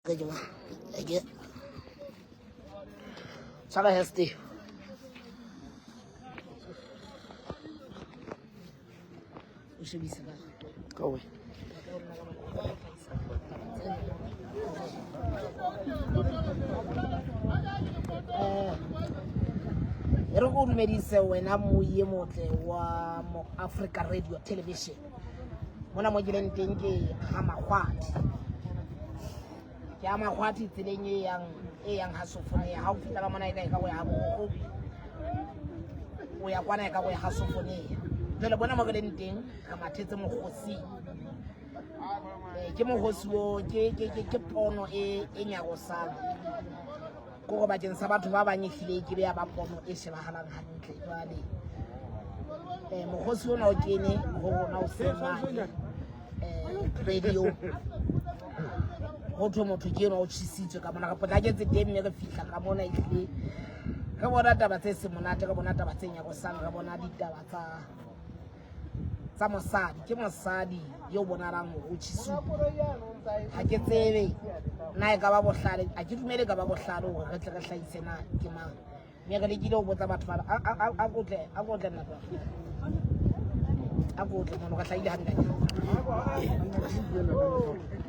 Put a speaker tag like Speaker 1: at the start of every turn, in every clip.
Speaker 1: Ke tshwara heste. O shebise ka.
Speaker 2: Ka we.
Speaker 1: E re ko dumedise wena moye motle wa mo Africa Radio Television. Mona mo ke leng teng ke ga Makgwathi. Ke ha Makgwathi tseleng e yang ha Sofonia. Ha o fihla ka mona e ka go ya Bogobi. O ya kwana e ka go ya ha Sofonia. Jwale bona mo ke leng teng re mathetse mokgosing. Ke mokgosi o ke pono e nyarosang. Kore bakeng sa batho ba bang ehlile ke be ya ba pono e shebahalang hantle. Jwale mokgosi ona o kene ho rona o mane radio ho thwe motho ke enwa o tjhesitswe ka mona. Re potlaketse teng mme re fihla ka mona ehlile re bona taba tse seng monate, re bona taba tse nyarosang, re bona ditaba tsa mosadi. Ke mosadi eo bonahalang hore o tjhesuwe. Ha ke tsebe na e ka ba bohlale, ha ke dumele e ka ba bohlale hore re tle re hlahise na ke mang. Mme re lekile ho botsa batho ba a kotle a kotle nna a kotle mono re hlahile hantle.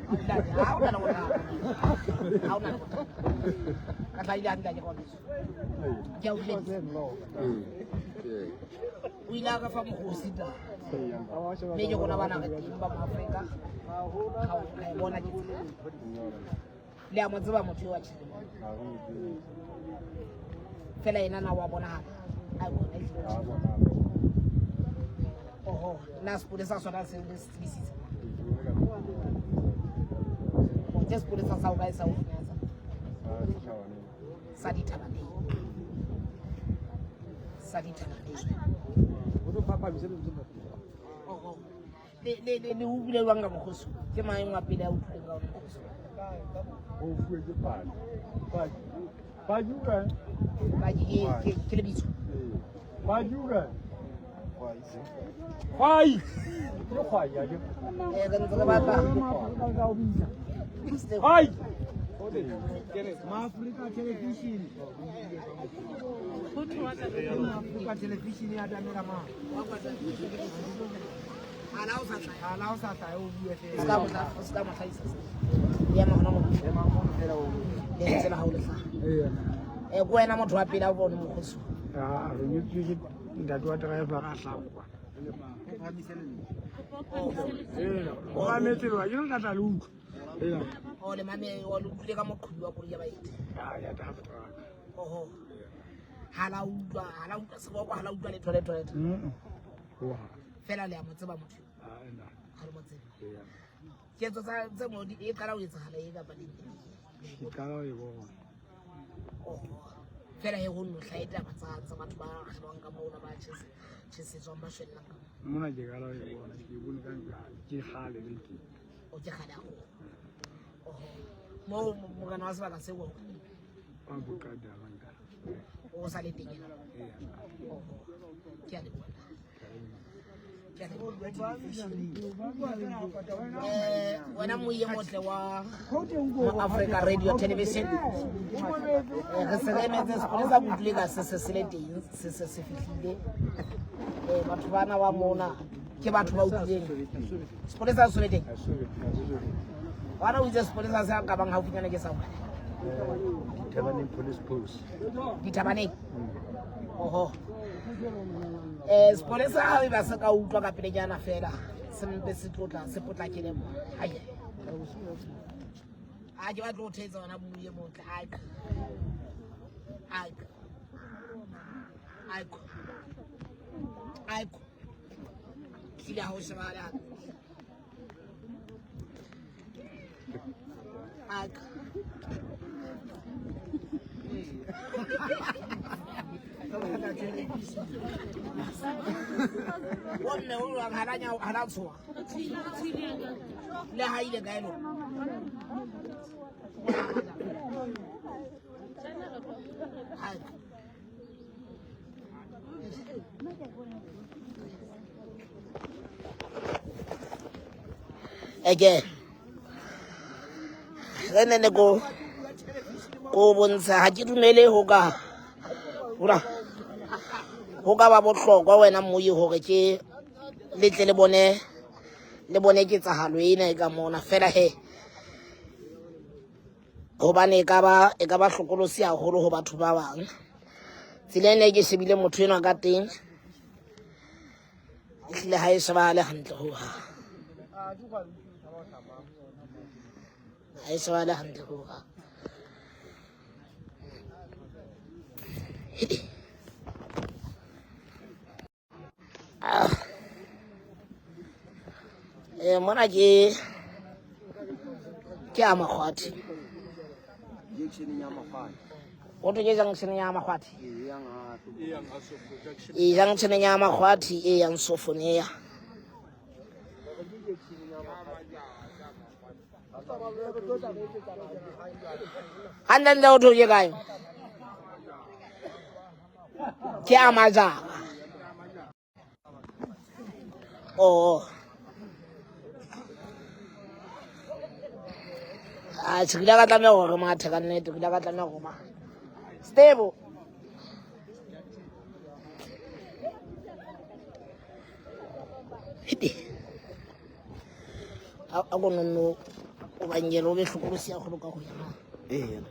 Speaker 1: Ha o na le bothata, ha o na le bothata, re hlahile hantle ke rona. Ke a o dumedisa. O ile a re fa mokgosi ta mme ke rona bana re teng ba mo Afrika ga e bona ke tsela. Le a mo tseba motho eo a tjheleng fela yena na wa bonahala a bona ehlile o tjhele. Oho, na sepolesa sona se le se tsebisitse? Ke sepolesa sa ho kae sa ho finyetsa sa Dithabaneng, sa Dithabaneng? Oho, le utlwile jwang ka mokgosi? Ke mang wa pele a utlwileng ka ona mokgosi?
Speaker 3: O fuwe ke paki. Paki. Paki o kae?
Speaker 1: Paki ke lebitso.
Speaker 3: Paki o kae? Kgwai. Ke kgwai ya ke.
Speaker 1: Re ntse re batla.
Speaker 3: Kgwai.
Speaker 4: Maafrika Television. Maafrika Television ya damela ma.
Speaker 1: Hala o sa hlaha.
Speaker 4: Hala o sa hlahe o bue
Speaker 1: O
Speaker 4: fela.
Speaker 1: ska mo hlahisa. Ema hona mo.
Speaker 4: Ema mono fela o.
Speaker 1: Lentswe la hao le hlaha. Ke wena motho wa pele a bone mokgosi?
Speaker 2: A rometswe ke ntate wa driver a hlakwa. O mametse lwa ke le tla le utlwa.
Speaker 1: O le mame o le utlwile ka moqhubi wa koloi ya baeti?
Speaker 2: Ya driver truck.
Speaker 1: Oho. Hala utlwa, hala utlwa seboko, hala utlwa letho letho letho.
Speaker 2: Wa.
Speaker 1: Fela le a mo tseba motho.
Speaker 2: Ah, ena.
Speaker 1: Ha le mo tsebe. Ketso tsa tse mo di e qala ho etsahala e kapa neng?
Speaker 2: Ke qala ho e bona.
Speaker 1: Oho. Fela he ho nno hlahe taba tsa batho ba kgelwang ka mona ba tjhesetswang ba shwellang ka mona.
Speaker 2: Mona ke qala ho e bona, ke bone ka nka ke kgale le ke.
Speaker 1: O ke kgale haholo. Oho. Moo morena wa sebaka seo
Speaker 2: Wa boqada ba nka.
Speaker 1: o sa le teng yena. Oho. Ke a leboha. Ke a leboha. Wena moye motle wa mo Africa Radio Television. Re se re emetse sepolesa bo utlwile ka se le teng se fihlile. Batho bana ba mona ke batho ba utlwileng. Sepolesa se le teng. Bana o itse sepolesa se ka bang haufinyana ke sa hokae?
Speaker 3: Dithabaneng Police Post.
Speaker 1: Dithabaneng. Oho. Sepolesa ha eba se ka utlwa ka pelenyana fela se mpe se tlotla se potlakele mo. Hai. A ke batlo ho thetsa ona moye motle. Aiko. Aiko. Aiko. Aiko. Hlile ha o shebahale hantle. Aiko. Bomme o jwang ha la tshoha le ha ile kae lona? Hai. Eke. Re ne ne ko ko bontsha ha ke dumele ho ka hora ho ka ba bohlokwa wena mmoyi hore ke letle le bone le bone ketsahalo ena e ka mona fela he hobane e ka ba e ka ba hlokolosi haholo ho batho ba bang. Tsela ena e ke shebile motho enwa ka teng ehlile ha e shebahale hantle ho hang. Ha e shebahale hantle ho hang. Ah. Eh, mona ke ke a makgwathi go thwe ke junction ya makgwathi e junction ya makgwathi e yang sofonea gantlentle go thwe ke kae ke a majaba oo atjhe ke ile ka tlameha gore mathe ka nnete ke ile ka tlameha go matha stable a ko nonno o bangele o be hlokolosi ya kgolo ka go yena
Speaker 5: Ee.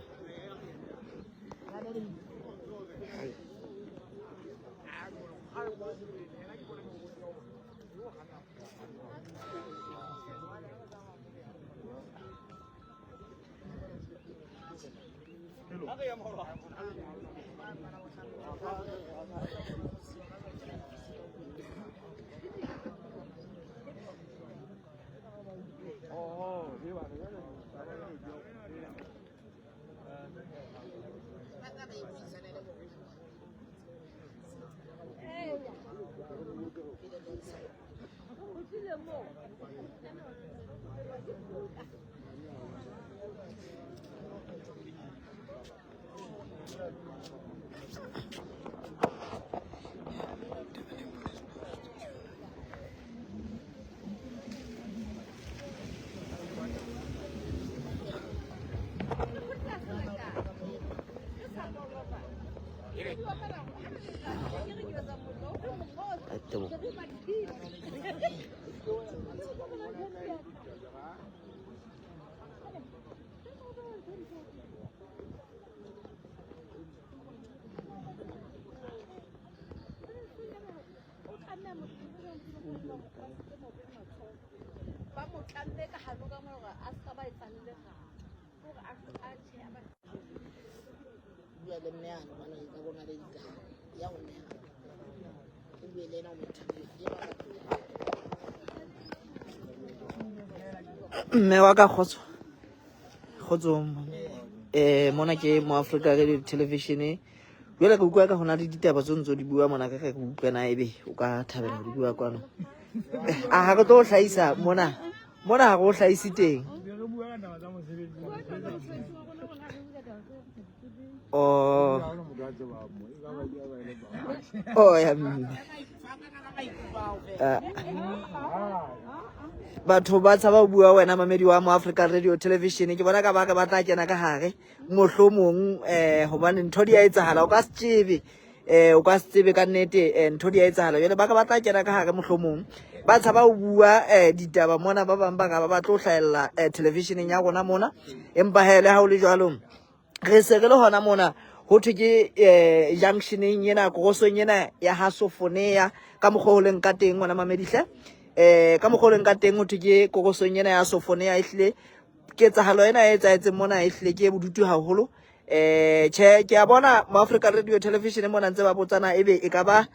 Speaker 6: Ba mo tlamme ka hano ka mona hore a ska ba etsa le lerata. Hore a a tjhe a ba
Speaker 1: bua le mme ane hobane e ka bona le ditaba ya go mme o bue le ena o mo thabile
Speaker 5: Mme wa ka kgotso. Kgotsong. Eh mona ke mo Africa Radio Television. Jwale ke utlwa ka hona le ditaba tse ntso di bua mona ka ka ke utlwa na ebe o ka thabela ho di bua kwano. A ha re tlo hlahisa mona. Mona ha re o hlahise teng. Oh. Oh ya mme. Ah. Batho ba tshaba ho bua wena mamedi wa mo Africa Radio Television ke bona ka ba re ba tla kena ka hare mohlomong eh hobane ntho di a etsahala o ka se tsebe eh o ka se tsebe ka nnete eh, ntho di a etsahala jwale ba ka ba tla kena ka hare mohlomong ba tshaba ho bua eh ditaba mona ba bang ba ka ba ba tlo hlahella eh, televisioneng ya rona mona empa he le ha o le jwalo re se re le hona mona ho thwe ke eh junctioneng ena korosong ena ya ha Sofonea ka mokgwa o leng ka teng ngwana mamedihle eh ka mokgwa o leng ka teng ho thwe ke korosong ena ya Sofonea ehlile ketsahalo ena e etsahetseng mona ehlile ke e bodutu haholo eh tjhe ke a bona mo Africa Radio Television mona ntse ba botsana ebe e ka ba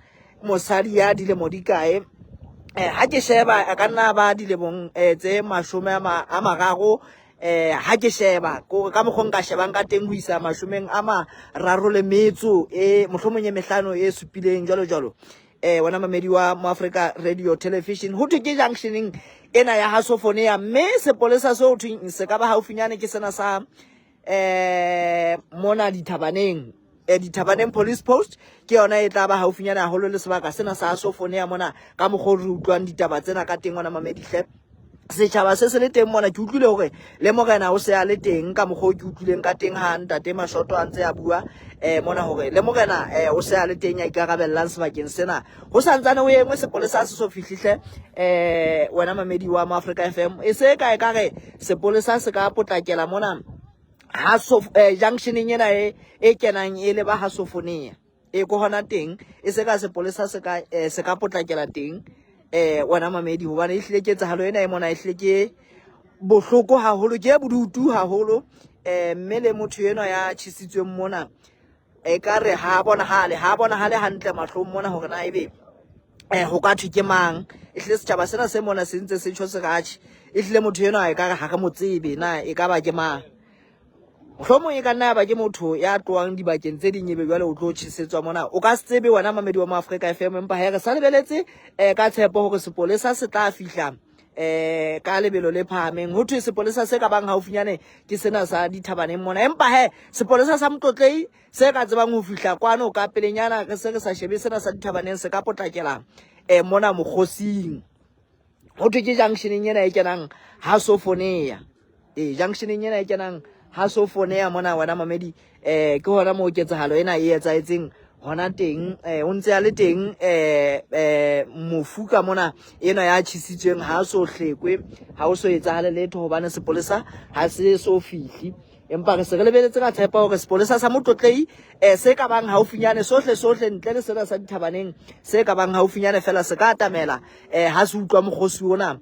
Speaker 5: mosadi ya dilemo di kae eh ha ke sheba a ka nna ba dilemong eh, tse mashome a ma- a mararo eh ha ke sheba ko ka mokgwa o nka shebang ka teng ho isa mashomeng a mararo le metso e mohlomong e mehlano e supileng jwalo jwalo eh wena mamedi wa mo Africa Radio Television ho thwe ke junctioneng ena ya ha Sofonea mme sepolesa seo thweng se ka ba haufinyane ke sena sa eh mona dithabaneng eh, dithabaneng police post ke yona e tla ba haufinyane haholo le sebaka sena sa Sofonea mona ka mokgwa o re utlwang ditaba tsena ka teng wena mamedi hle. Setjhaba se se le teng mona. Ke utlwile hore le morena o se a le teng, ka mokgwa o ke utlwileng ka teng ha ntate Mashoto a ntse a bua mona hore le morena o se a le teng ya ikarabellang sebakeng sena. Ho santsane ho engwe sepolesa se so fihlihle wena mamedi wa Mo Africa FM. E se ka e ka re sepolesa se ka potlakela mona ha so junctioneng ena e kenang e leba ha Sofonia. E ko hona teng e se ka sepolesa se ka se ka potlakela teng wena mamedi, hobane e hlile ketsahalo ena e mona e hlile ke bohloko haholo, ke e bodutu haholo. Mme le motho enwa ya tjhesitsweng mona e ka re ha bonahale, ha bonahale hantle mahlong mona hore na ebe ho ka thwe ke mang. E hlile setjhaba sena se mona se ntse se tjho se ratjhe, e hlile motho enwa e ka re ha re mo tsebe na e ka ba ke mang. Mohlomong e ka nna ya ba ke motho ya tlohang dibakeng tse ding, ebe jwale o tlo tjhesetswa mona. O ka se tsebe wena mamedi wa Moafrika FM, empa he re sa lebeletse ka tshepo hore sepolesa se tla fihla ka lebelo le phahameng. Ho thwe sepolesa se ka bang haufinyane ke sena sa Dithabaneng mona, empa he sepolesa sa Motlotlei se ka tsebang ho fihla kwano ka pelenyana, re se re sa shebe sena sa Dithabaneng, se ka potlakela mona mokgosing. Ho thwe ke junctioneng ena e kenang ha Sofonea. Ee, junctioneng ena e kenang ha Sofonea mona wena mamedi, ke hona moo ketsahalo ena e etsahetseng hona teng. O ntse a le teng mofu ka mona ena ya tjhesitsweng, ha so hlekwe, ha o so etsahale letho hobane sepolesa ha se so fihli. Empa re se re lebeletse ka tshepo hore sepolesa sa Motlotlei se ka bang haufinyane sohle sohle ntle le sena sa Dithabaneng se ka bang haufinyane fela se ka atamela ha se utlwa mokgosi ona,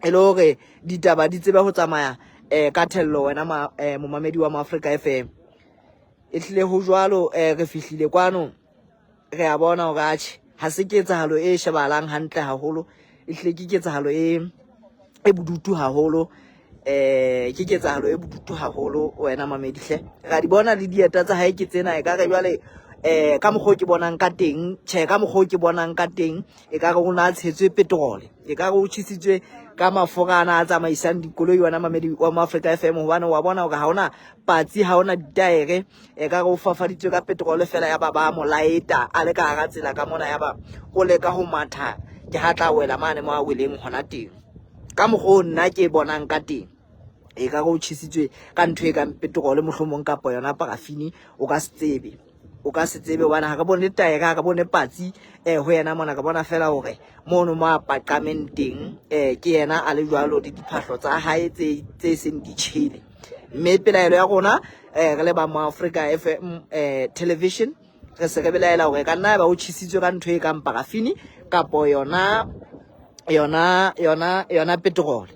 Speaker 5: e le hore ditaba di tsebe ho tsamaya ka thello wena momamedi wa Moafrika FM. E hlile ho jwalo, re fihlile kwano re a bona hore atjhe ha se ketsahalo e shebahalang hantle haholo, e hlile ke ketsahalo e bodutu haholo. Ke ketsahalo e bodutu haholo wena mamedi hle. Ra di bona le dieta tsa hae ke tsena, e ka re jwale ka mokgwa o ke bonang ka teng, tjhe ka mokgwa o ke bonang ka teng e ka re o na tshetswe petrol, e ka re o tjhesitswe ka mafura ana a tsamaisang dikoloi wena mamedi wa Moafrika FM, hobane wa bona hore ha ona patsi, ha ona ditaere, e ka re o fafaditswe ka petrol fela, ya ba ba mo laeta a le ka hara tsela ka mona, ya ba o leka ho matha, ke ha tla wela mane mo a weleng hona teng. Ka mokgwa o nna ke bonang ka teng, e ka re o tjhesitswe ka ntho e kang petrol mohlomong kapa yona parafini, o ka se tsebe, o ka se tsebe hobane ha re bone taere, ha re bone patsi ho yena mona. Re bona fela hore mono mo a paqameng teng ke yena a le jwalo le diphahlo tsa hae tse seng di tjhele. Mme pelaelo ya rona re le ba Moafrika FM television, re se re belaela hore e ka nna ya ba o tjhesitswe ka ntho e kang parafini kapo yona yona yona yona petrol.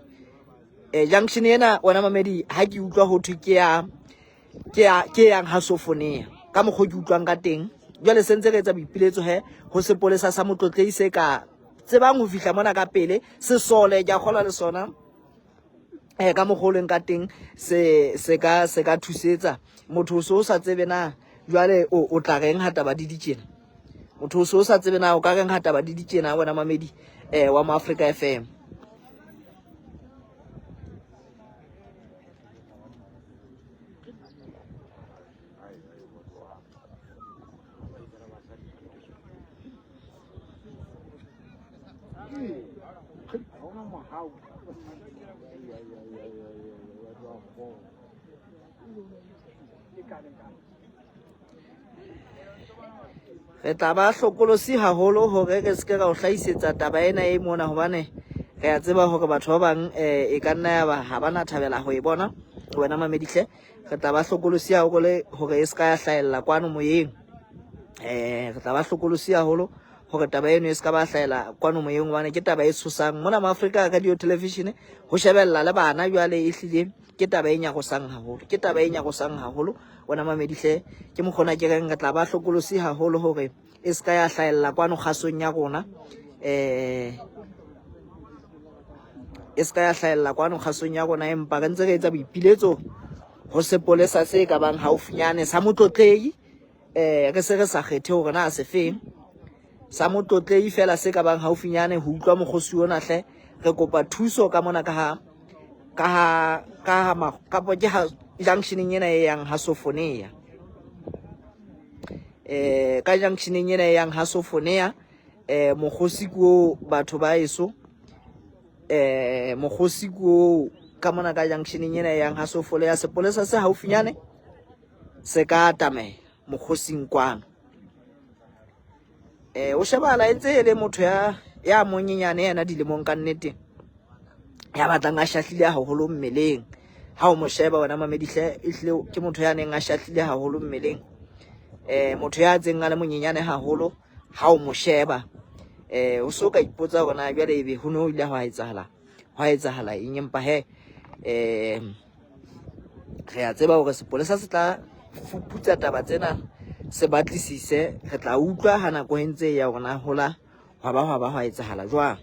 Speaker 5: Junction ena wena mamedi, ha ke utlwa ho thwe ke ya ke ya ke yang ha Sofonea, ka mokgwa o ke utlwang ka teng. Jwale se ntse re etsa boipiletso he ho sepolesa sa Motlotlei se ka tsebang ho fihla mona ka pele, sesole ke a kgolwa le sona ka mokgwa o leng ka teng se se ka se ka thusetsa motho. O se o sa tsebe na jwale o tla reng ha taba di di tjena, motho o se o sa tsebe na o ka reng ha taba di di tjena wena mamedi wa Moafrika FM. Re tla ba hlokolosi haholo hore re se ke ra o hlahisetsa taba ena e mona, hobane re a tseba hore batho ba bang e ka nna ya ba ha ba na thabela ho e bona wena mamedihle. Re tla ba hlokolosi haholo hore e se ka ya hlahella kwano moyeng. Re tla ba hlokolosi haholo hore taba eno e se ka ba hlahela kwano moyeng, hobane ke taba e tshosang mona mo Afrika Radio Television ho shebella le bana jwale e hlile ke taba e nyarosang haholo, ke taba e nyarosang haholo wena mamedihle. Ke mokgona ke reng re tla ba hlokolosi haholo hore e se ka ya hlahella kwano kgasong ya rona, e se ka ya hlahella kwano kgasong ya rona. Empa re ntse re etsa boipiletso ho sepolesa se ka bang haufinyane sa Motlotlei, re se re sa kgethe hore na se feng sa Motlotlei fela se ka bang haufinyane ho utlwa mokgosi ona hle. Re kopa thuso ka mona ka ha ka ha ka ha kapo ke ha junctioneng ena e yang ha Sofonea, ka junctioneng ena e yang ha Sofonea, mokgosi ko batho ba eso. um mokgosi ko ka mona ka junctioneng ena e yang ha sofole ya sepolesa se haufinyane se ka atamela mokgosing kwano. Eh, o shebahala e ntse e le motho ya ya monyenyane yena dilemong ka nnete ya batlang a shahlile haholo mmeleng ha o mo sheba wena mamedihle ehlile ke motho ya neng a shahlile haholo mmeleng eh motho ya tseng a le monyenyane haholo ha o mo sheba eh o so ka ipotsa hore na jwale ebe ho ne ho ile hwa etsahala hwa etsahala eng empa he eh re a tseba hore sepolesa se tla fuputsa taba tsena se batlisise re tla utlwa ha nako e ntse e ya hore na hola hwa ba hwa ba hwa etsahala jwang.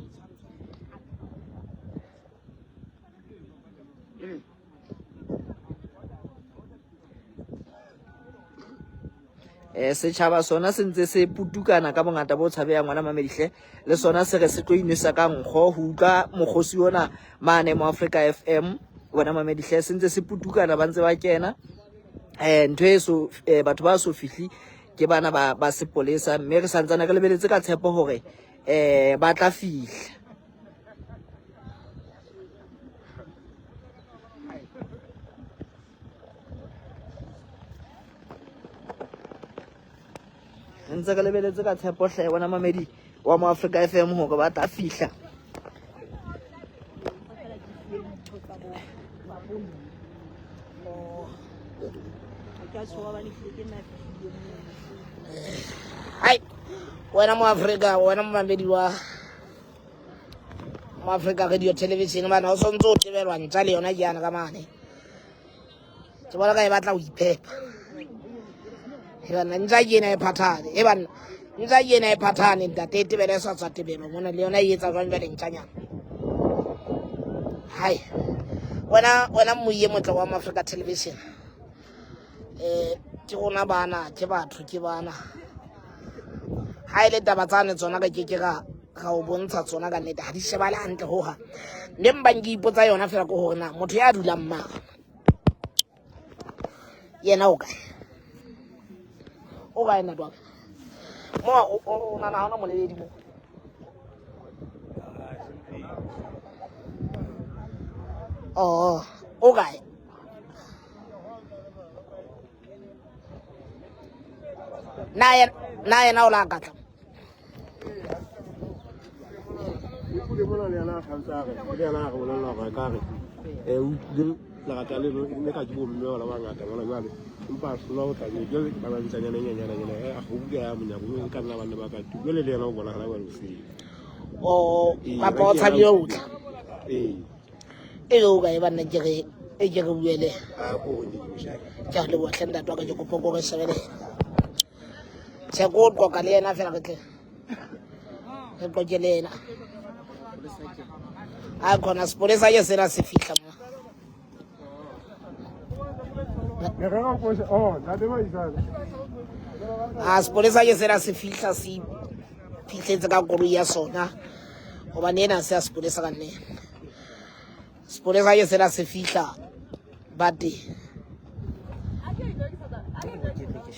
Speaker 5: Eh, setjhaba sona se ntse se putukana ka bongata bo tshabehang ngwana mamedihle le sona se re se tlo inwesa ka nkgo ho utlwa mokgosi ona mane mo Africa FM wena mamedihle se ntse se putukana ba ntse ba kena eh ntho e so eh, batho ba so fihli ke bana ba ba sepolesa mme re santsane re lebeletse ka tshepo hore eh ba tla fihla. Re ntse re lebeletse ka tshepo hle bona mamedi wa mo Africa FM hore ba tla fihla.
Speaker 1: Hai, wena mo Afrika, wena momamedi wa mo Africa Radio Television bana o sontse o tebelwa ntja le yona ke yana ka mane. Ke bona ka e batla ho iphepa. E banna ntja ke ena e phathane. E banna ntja ke ena e phathane ntate e tebele e sa tswa tebelo mona le yona e etsa jwang jwale ntjanyana. Hai. Wena wena moiye motle wa mo Africa Television. Eh ke rona bana ke batho ke bana. Ha ile taba tsane tsona ka ke ke ra ra o bontsha tsona ka nnete ha di shebale hantle hoha. Mme mbang ke ipotsa yona fela ke hore na motho ya dulang mara yena o kae? O kae nna wa ka? Mo o nana ha ona molebedi mo. Oh, o kae? Na yena na yena o la ka tla?
Speaker 3: Utlwile mona le yena a hlalosa a re, le yena a re bolella hore ka re eh o utlwile lerata leno e ne ka ke bomme bana ba bangata mona jwale empa a hlolwa ho tla mme jwale ba ba ntsanyana e nyenyana nyana a go bula ya monyako e ka nna ba nne ba ka tu jwale le yena o bonagala jwale o sele
Speaker 1: Oh, kapa o tshabile ho tla.
Speaker 3: Ee.
Speaker 1: E re o kae banna ke re e ke re bue le.
Speaker 3: A ko re ke shaka.
Speaker 1: Ke a leboha hle ntate wa ka ke kopa ko re shebe le yena. Tjhe ko qoqa le yena fela re tle. Re qoqe le yena. A khona sepolesa ke sena se fihla mo. A sepolesa ke sena se fihla se fihletse ka koloi ya sona. Hobane ena se ya sepolesa ka nnete. Sepolesa ke sena se fihla ba teng.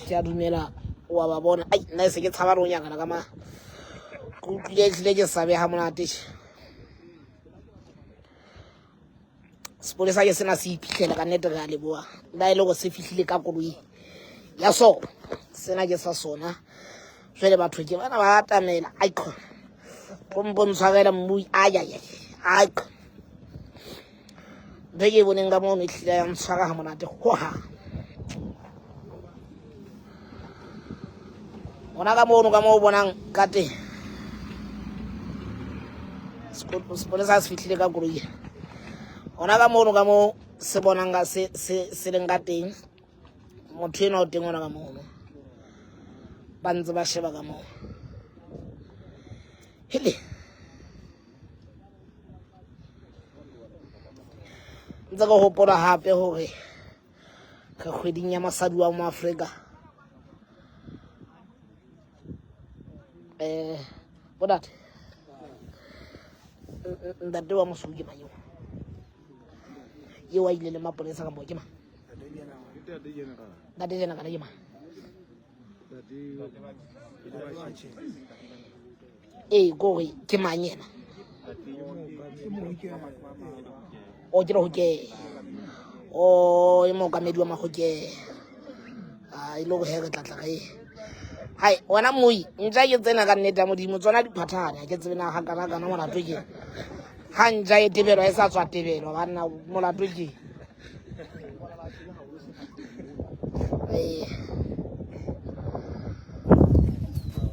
Speaker 1: Ke a dumela wa ba bona. Ai nna e se ke tshaba le ho nyakana ka ma. Ke utlwile ehlile ke sabe ha monate. Sepolesa ke sena se iphihlele ka nnete re a leboha. Le ha e le hore se fihlile ka koloi ya sona. Sena ke sa sona. Jwale batho ke bana ba atamela. Ai khona. Pompo ntshwarela mmui. Ai ai ai. Ai khona. Ntho e ke e boneng ka mono e hlile ya ntshwara ha monate hohang. Hona ka mono ka moo o bonang ka teng. Sepolesa se fihlile ka koloi. Hona ka mono ka moo se bonang ka se se se leng ka teng. Motho enwa o teng hona ka mono. Ba ntse ba sheba ka moo. Hele. Ntse ke hopola hape hore re kgweding ya mosadi wa mo Afrika. Eh, bontate. Ntate wa mosou ke mang eo? Eo a ile le mapolesa ka moo ke mang? Ntate General ke mang? Ee, ko hore ke mang yena? O ke lehokela. O e mookamedi wa mahokela. A e le hore he re tla tla re hai wena moi ntja ke tsena ka nnete ya modimo tsona diphathane ha ke tsebe na hakana kana molato ke ha ntja e tebelwa e sa tswa tebelwa banna molato ke eh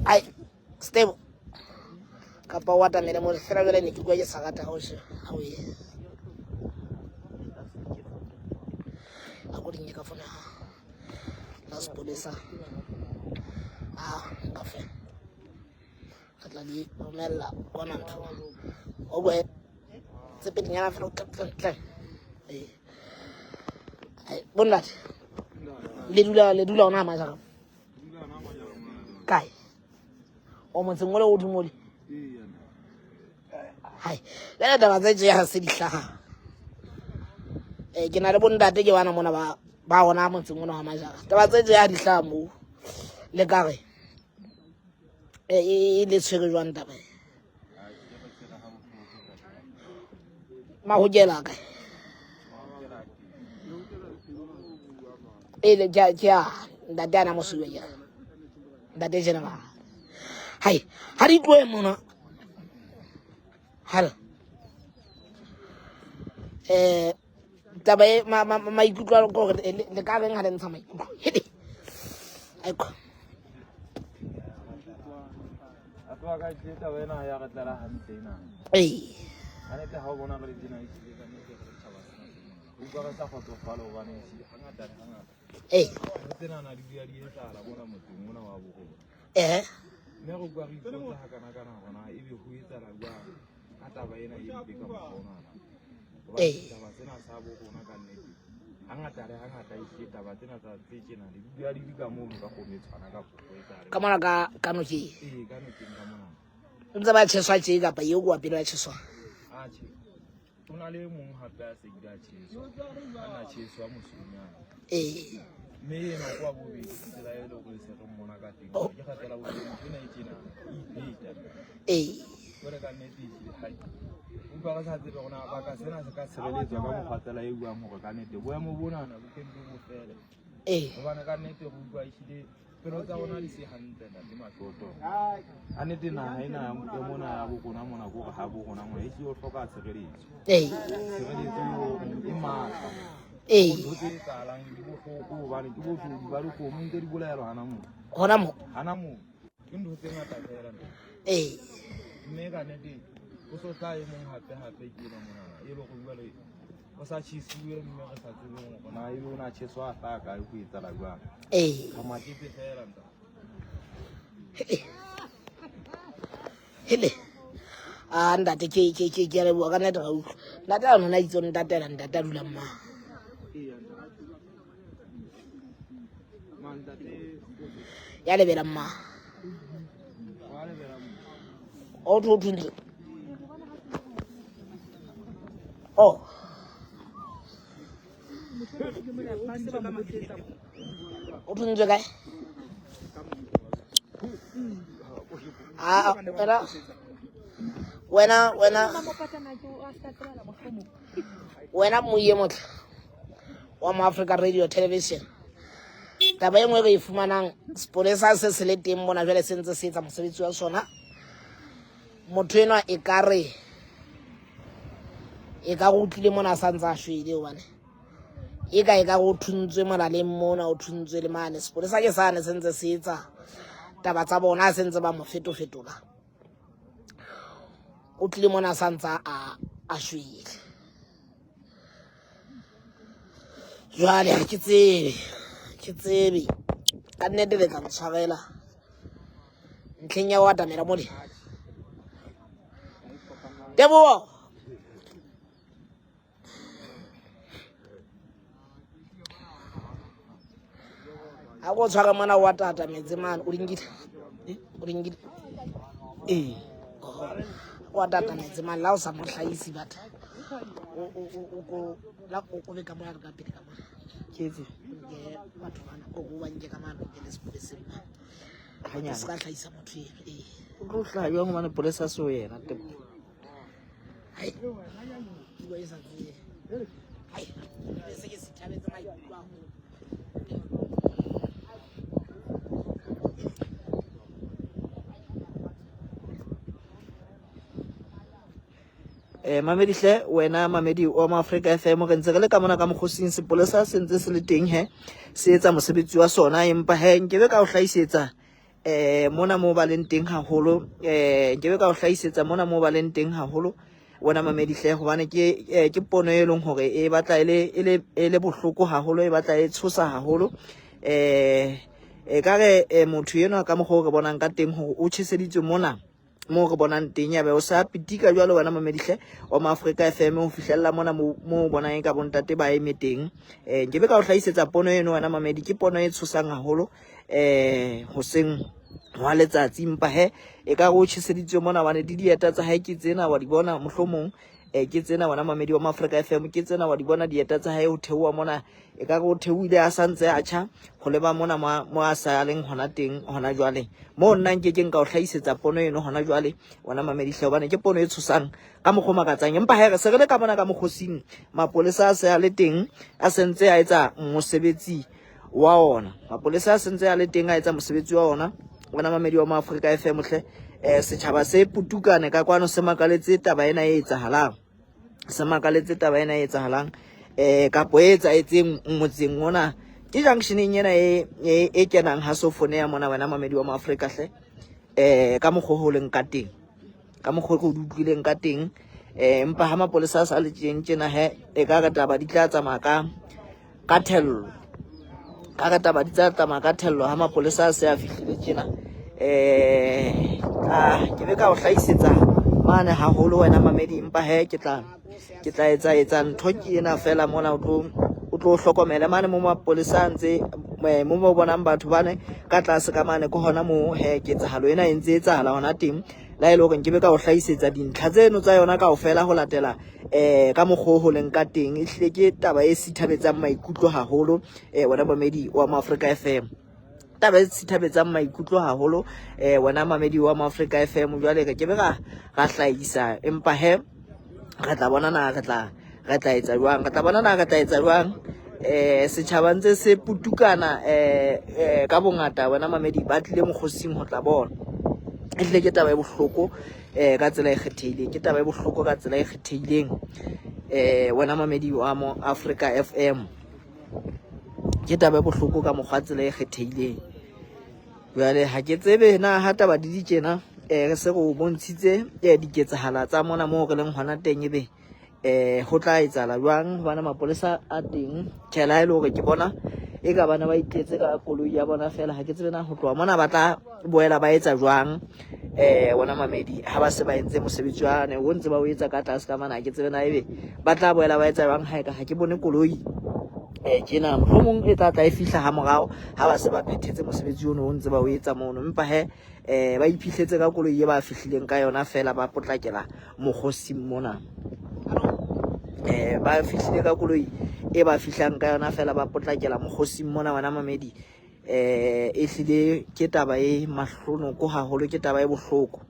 Speaker 1: ai stable kapa o atamele mo fela jwale ne ke kwa ke sa rata ha o she ha o ye a ko di nke ka fona la sepolesa a nka fe re tla di romella kwana ntho o boe tse pedinyana fela tle tle tle ee bonnate le dula le dula ona majara kae o motseng ole o dimole hai le taba tse tje ha se di hlaha ke na le bontate ke bana mona ba ba ona motseng ona wa majara taba tse tje ha di hlaha moo le ka re e le tshwere jwang taba e mahokela kae e le ke a ntate ana mosuwe ke ntate general hai ha di tlohe mona hala taba e maikutlo a gore le ka reng ha le ntsha maikutlo hele aiko
Speaker 2: Batho ba ka tle taba ena ya re tlela hantle ena.
Speaker 1: Ee.
Speaker 2: Hantle ha o bona re le tjena e hlile ka nnete re le tjhaba sena se mona. Re utlwa re sa kgotsofala hobane ehlile hangata le hangata.
Speaker 1: Ee.
Speaker 2: Ntho tsenana di dula di etsahala mona motseng mona wa bo rona.
Speaker 1: Eh.
Speaker 2: Mme re utlwa re ipotsa hakana-kana hore na ebe ho etsahala jwang ka taba ena e mpe ka mokgwa onana. Hobane
Speaker 1: Ee.
Speaker 2: setjhaba sena sa bo rona ka nnete hangata le hangata ehlile taba tsena tsa tse tjena di dula di le ka mono ka kgomo e tshwana kapa ho etsahala.
Speaker 1: Ka mona ka ka nokeng.
Speaker 2: Ee, ka nokeng ka mona.
Speaker 1: Ntse ba tjheswa tje kapa eo ke wa pele ba tjheswa?
Speaker 2: Atjhe. Ho na le e mong hape a se kile a tjheswa. A na tjheswa mosunyana.
Speaker 1: Ee.
Speaker 2: Mme ena ke wa bobedi tsela e leng hore se re mmona ka teng.
Speaker 1: Oh.
Speaker 2: Ke kgatela bobedi ntho ena e tjena e ipeta.
Speaker 1: Ee.
Speaker 2: Jwale ka nnete ehlile hai. Utlwa re sa tsebe hore na baka sena se ka tshireletswa ka mokgwa tsela e buang hore ka nnete boemo bonana bo ke bo fele.
Speaker 1: Ee.
Speaker 2: Hobane ka nnete re utlwa ehlile pelo tsa rona di se hantle ntate Mashoto. Ka nnete naha ena ya mona ya bo rona mona ke hore ha bo rona mona ehlile o hloka tshireletso.
Speaker 1: Ee.
Speaker 2: Tshireletso eo e matla.
Speaker 1: Ee.
Speaker 2: Ntho tse etsahalang di bohloko hobane ke boshodu ba dikgomo ntse di bolaelwa hana moo.
Speaker 1: Hona moo.
Speaker 2: Hana moo. Ke ntho tse ngata fela ntate.
Speaker 1: Ee.
Speaker 2: Mme ka nnete o so tla e mong hape hape ke enwa monana e le hore jwale o sa tjhesiwe mme re sa tsebeng hore na ebe o na tjheswa a hlaha kae ho etsahala jwang.
Speaker 1: Ee.
Speaker 2: Re maketse fela ntate.
Speaker 1: Hele. A ntate ke ke ke ke a leboha ka nnete ra utlwa. Ntate a nona itse o ntatela ntate a dulang mang.
Speaker 2: Ma ntate
Speaker 1: Ya lebelang mang.
Speaker 2: wa lebela mo.
Speaker 1: O tho thuntswe. Oh. O thuntswe kae? Ah, wena wena wena wena moye motle wa mo Africa Radio Television. Taba e nngwe re e fumanang sepolesa se se le teng mona jwale se ntse se etsa mosebetsi wa sona. Motho enwa e ka re e ka re o tlile mona a sa ntse a shwele hobane e ka e ka re o thuntswe molaleng mona o thuntswe le mane. Sepolesa ke sane se ntse se etsa taba tsa bona se ntse ba mo fetofetola. O tlile mona a sa ntse a shwele. Jwale ha ke tsebe, ke tsebe ka nnete le tla ntshwarela ntlheng ya ho atamela mole. Teboho. Ha ko tshwara mona o atatametse mane o di nkile? O di nkile?
Speaker 5: Ee.
Speaker 1: O atatametse mane la o sa mo hlahisi batho. O ko la o be ka mona ka pele ka mona.
Speaker 5: Ke etse.
Speaker 1: Nke batho bana o ba nke ka mane nke le sepoleseng mane.
Speaker 5: Hanyane.
Speaker 1: Se ka hlahisa motho eno. Ee.
Speaker 5: O tlo hlaha jwang hobane polesa se ho yena Teboho.
Speaker 1: Ai, puo e sa tsebe. Ai, ke se ke sithabetse maikutlo haholo.
Speaker 5: Eh, mamedi hle wena mamedi wa Maafrika FM re ntse re le ka mona ka mokgosing sepolesa se ntse se le teng he se etsa mosebetsi wa sona empa he nkebe ka o hlahisetsa eh mona mo ba leng teng haholo eh nkebe ka o hlahisetsa mona mo ba leng teng haholo wena mamedi hle hobane ke eh, ke pono e leng hore e batla e le e le e le bohloko haholo e batla e tshosa haholo eh e ka re eh, motho enwa ka mokgwa o re bonang ka teng hore o tjheseditswe mona moo re bonang teng ya be o sa pitika jwalo wena mamedihle wa Maafrika FM ho fihlella mona mo o bonang e ka bontate ba eme teng eh nkebe ka o hlahisetsa pono eno wena mamedi ke pono e tshosang haholo eh hoseng wa letsatsi empa he e ka re o tjheseditswe mona hobane di dieta tsa hae ke tsena wa di bona mohlomong eh ke tsena wena mamedi wa Maafrika FM ke tsena wa di bona dieta tsa hae ho theoha mona e ka re o theohile a santse a tjha go leba mona mo a sa leng hona teng hona jwale mo nna nke ke nka o hlahisetsa pono eno hona jwale wena mamedi hle hobane ke pono e tshosang ka mokgwa o makatsang empa he re se re le ka mona ka mokgosing mapolesa a se a le teng a sentse a etsa mosebetsi wa ona mapolesa a sentse a le teng a etsa mosebetsi wa ona wena mamedi wa Maafrika FM hle eh setjhaba se putukane ka kwano se makaletse taba ena e etsahalang se makaletse taba ena e etsahalang eh kapo e etsaetseng motseng ona ke junctioneng ena e e, e kenang ha sofone ya mona wena mamedi wa Maafrika hle eh ka mokgwa ho leng ka teng ka mokgwa o di utlwileng ka teng eh empa ha mapolesa a sa le tjeng tjena he e ka re taba di tla tsamaya ka ka thello ka re taba di tla tsamaya ka thello ha mapolesa a se a fihlile tjena eh ah ke be ka o hlahisetsa mane haholo wena mamedi empa he ke tla ke tla etsa etsa ntho ke ena fela mona o tlo o tlo hlokomele mane mo mapolesa a ntse eh, mo mo bonang batho bane ka tlase ka mane ke hona mo he ketsahalo ena e ntse etsahala hona teng la e le hore nkebe ka o hlahisetsa dintlha tseno tsa yona kaofela ho latela eh ka mokgwa o ho leng ka teng e hlile ke taba e sithabetsang maikutlo haholo eh wena mamedi wa Maafrika FM taba e sithabetsang maikutlo haholo eh wena mamedi wa Maafrika FM jwale re kebe ra ra hlahisa empa he re tla bona na re tla re tla etsa jwang re tla bona na re tla etsa jwang eh setjhaba ntse se putukana eh, eh ka bongata wena mamedi ba tlile mokgosing ho tla bona e hlile ke taba e bohloko eh ka tsela e kgethehileng ke taba e bohloko ka tsela e kgethehileng eh wena mamedi wa mo Africa FM ke taba e bohloko ka mokgwa tsela e kgethehileng jwale ha ke tsebe na ha taba di di tjena eh re se re o bontshitse eh diketsahala tsa mona moo re leng hona teng ebe eh ho tla etsahala jwang hobane mapolesa a teng tjhe la e le hore ke bona e ka bana ba itletse ka koloi ya bona fela ha ke tsebe na ho tloha mona ba tla boela ba etsa jwang eh bona mamedi ha ba se ba entse mosebetsi wa ne o ntse ba o etsa ka tlase ka mana ha ke tsebe na ebe ba tla boela ba etsa jwang ha e ka ha ke bone koloi eh tjena mohlomong e tla tla e fihla ha morao ha ba se ba phethetse mosebetsi ono o ntse ba o etsa mono empa he eh ba iphihletse ka koloi e ba fihlileng ka yona fela ba potlakela mokgosing mona eh ba fihlile ka koloi e ba fihlang ka yona fela ba potlakela mokgosing mona wena mamedi eh e hlile ke taba e mahlonoko haholo ke taba e bohloko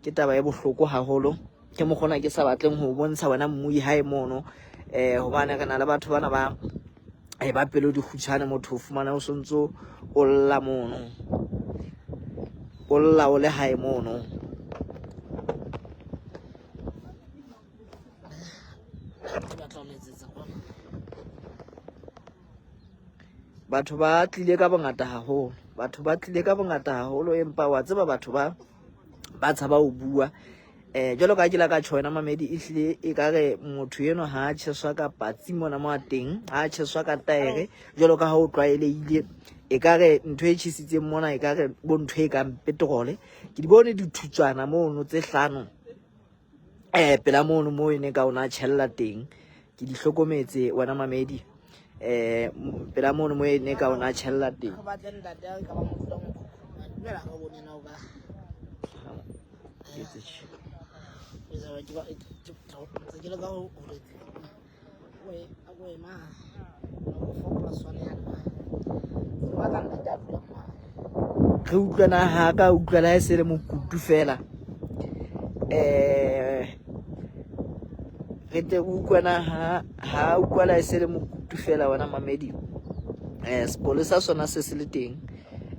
Speaker 5: ke taba e bohloko haholo ke mokgona ke sa batleng ho bontsha wena mmui hae mono eh hobane re na le batho bana ba e ba pelo di kgutshwane motho o fumana o sontso o lla mono o lla o le hae mono batho ba tlile ka bongata haholo batho ba tlile ka bongata haholo empa wa tseba batho ba ba tshaba ho bua eh jwalo ka ke la ka tjho wena mamedi e hlile e ka re motho eno ha a tjheswa ka patsi mona mo a teng ha a tjheswa ka taere jwalo ka ha o tlwaelehile e ka re ntho e tjhesitseng mona e ka re bo ntho e kang petrole ke di bone dithutswana mono tse hlano eh pela mono mo e ne ka ona tjhella teng ke di hlokometse wena mamedi eh pela mono mo e ne ka ona tjhella teng re utlwana ha ka utlwela e se le mokutu fela eh Re tle re utlwana ha ha utlwala e se le mokutu fela wena mamedi. Sepolesa sona se se le teng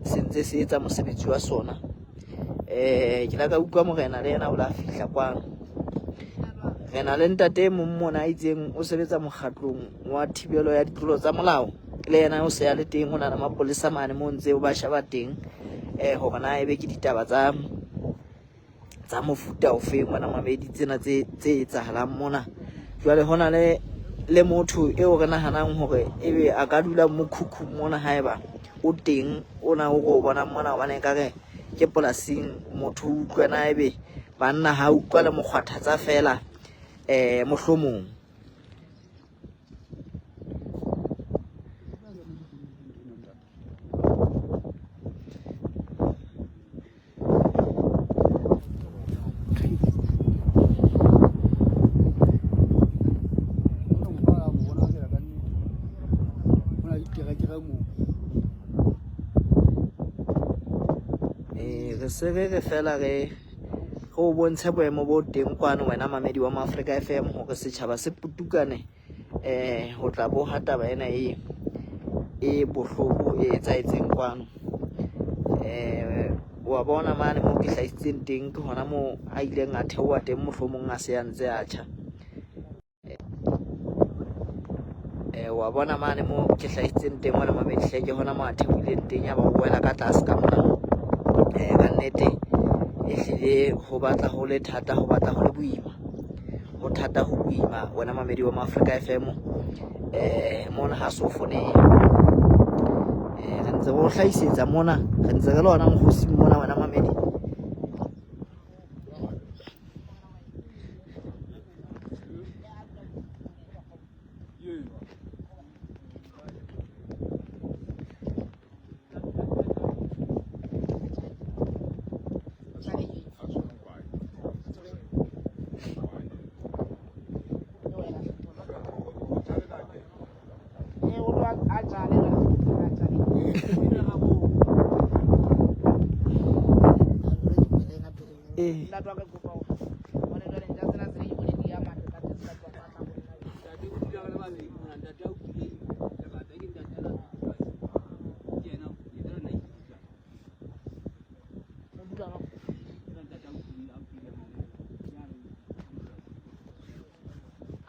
Speaker 5: se ntse se etsa mosebetsi wa sona. Ke la ka utlwa morena le yena o la fihla kwano. Re na le ntate e mong mona a itseng o sebetsa mokgatlong wa thibelo ya ditlolo tsa molao. Le yena o se a le teng, o na le mapolesa mane mo ntse o ba sheba teng hore na ebe ke ditaba tsa tsa mofuta ofeng ngwana mamedi tsena tse tse etsahalang mona. Jwale ho na le le motho eo re nahanang hore ebe a ka dula mokhukhung mona haeba o teng o na o re o bonang mona, hobane ekare ke polasing motho o utlwe na ebe banna ha utlwa le mokgwathatsa feela mohlomong. Re se re re fela re o bontshe boemo bo teng kwano wena mamedi wa Maafrika FM hore setjhaba se putukane ho tla boha taba ena e e bohloko e etsahetseng kwano. Wa bona mane moo ke hlahisitseng teng ke hona moo a ileng a theoha teng, mohlomong a se a ntse a tjha. Wa bona mane moo ke hlahisitseng teng wena mamedi hle, ke hona moo a theohileng teng ya ba o wela ka tlase ka mona. Ka nnete ehlile ho batla ho le thata, ho batla ho le boima, ho thata ho boima wena mamedi wa Maafrika FM. Mona ha so foneha. Re ntse re o hlahisetsa mona, re ntse re le hona mokgosing mona wena mamedi.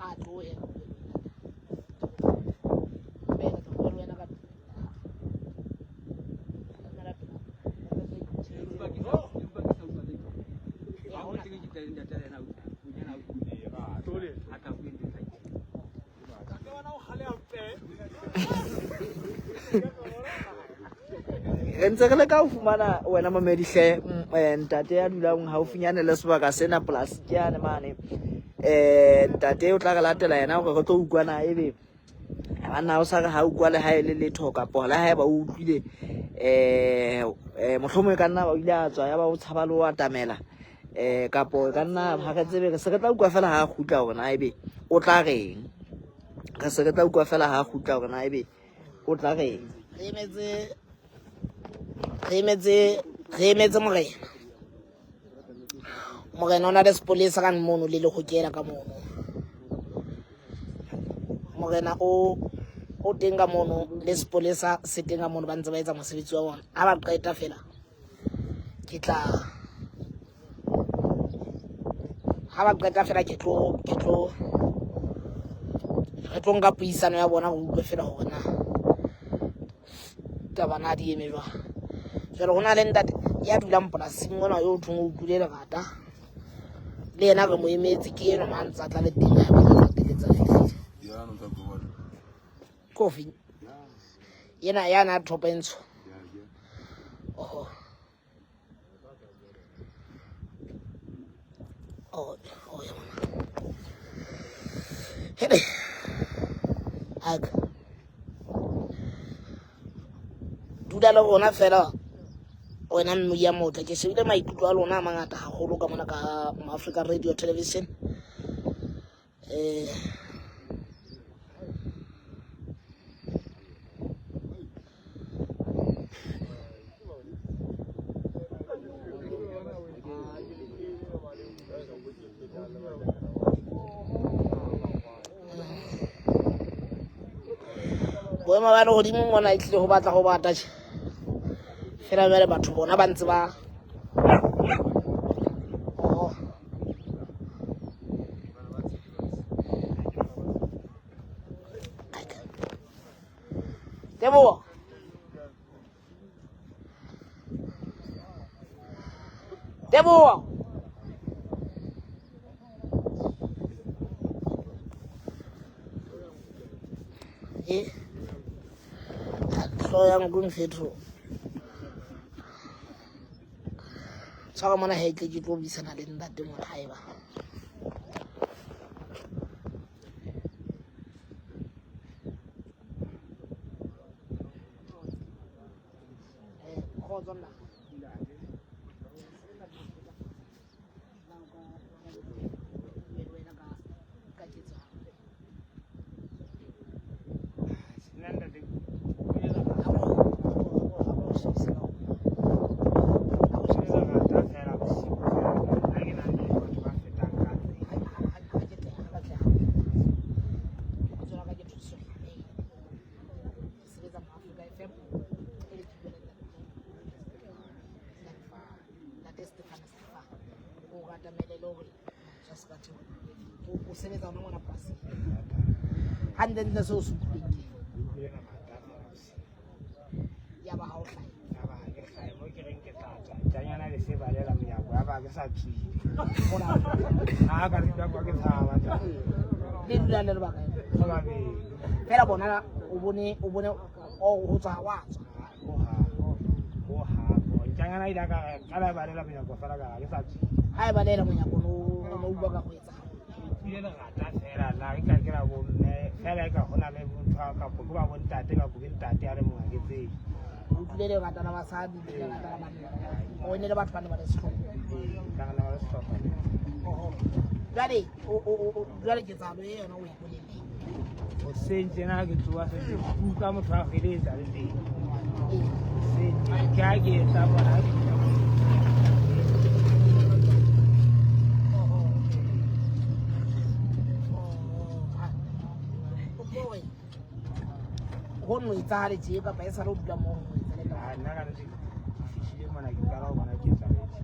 Speaker 1: A tlohe Bene, ke bua le wena ka
Speaker 5: Re ntse re leka ho fumana wena mamedi hle, ntate ya dulang haufinyane le sebaka sena polasi ke yane mane. Ntate o tla re latela yena hore re tlo utlwana ebe banna o sa re ha utlwa le ha e le letho kapo le haeba o utlwile mohlomong e ka nna ba o ile a tswa ya ba o tshaba le ho atamela kapo e ka nna ha re tsebe, re se re tla utlwa fela ha a kgutla hore na ebe o tla reng. Re se re tla utlwa fela ha a kgutla hore na ebe o tla reng.
Speaker 1: Re emetse re emetse re emetse morena. Morena o na le sepolesa ka mono le lehokela ka mono. Morena o o teng ka mono le sepolesa se teng ka mono, ba ntse ba etsa mosebetsi wa bona. Ha ba qeta fela ke tla ha ba qeta fela ke tlo ke tlo re tlo nka puisano ya bona, re utlwe fela hore na taba na di eme jwang. Jwale ho na le ntate ya dulang polasing mona yo thong o utlwile lerata, le yena re mo emetse, ke enwa ma ntse a tla le teng ha ba ka qeteletse a fihlile. Kofi yena ya na thopo e ntsho. Oho. Oh, oh ya mona. Hele. Aka. Dula le rona fela wena mme ya motle. Ke shebile maikutlo a lona a mangata haholo ka mona ka Africa Radio Television. Boemo ba lehodimo mona e tlile ho batla ho bata tje. Fela jwale batho bona ba ntse ba oh. Teboho. Teboho. E hlooho ya nku mfetho. Tshwara mona he tle ke tlo buisana le ntate mona haeba. Kgotso nna. O sebetsa hona mona polasing hantlentle seo se utlwileng ke ya ba ha o hlahe
Speaker 4: Yaba ha ke hlahe mo ke reng ke tla tswa ntjanyana le se balela monyako ya ba ke sa tswile ha ka re kwa ke tshaba
Speaker 1: le dulang le lebaka
Speaker 4: ba babedi
Speaker 1: fela bona o bone o bone o ho tswa wa tswa
Speaker 4: ho ha ntjanyana ile ka qala e balela monyako fela ka ke sa tswile
Speaker 1: ha e balela monyako no no utlwa ka go etsa
Speaker 4: utlwile lerata fela la ke ka ke la bomme fela e ka ho na le motho a kapo ke ba bontate kapo ke ntate a le mongwe ha ke tsebe
Speaker 1: o utlwile lerata la basadi le lerata la banna o ne le batho ba ne ba le sehlopha
Speaker 4: ee ka re ba le sehlopha
Speaker 1: jwale jwale ketsahalo e yona o e boleleng
Speaker 4: hoseng tjena ha ke tsoha se ke utlwa motho a feletsa le teng hoseng ke ha ke etsa bona ha ke fihla moo.
Speaker 1: Ho no etsahale tje kapa e sale o dula moo ho etsahale taba?
Speaker 4: Ah, nna ka nnete ke fihlile mona ke qala ho bona ketsahalo e tjena.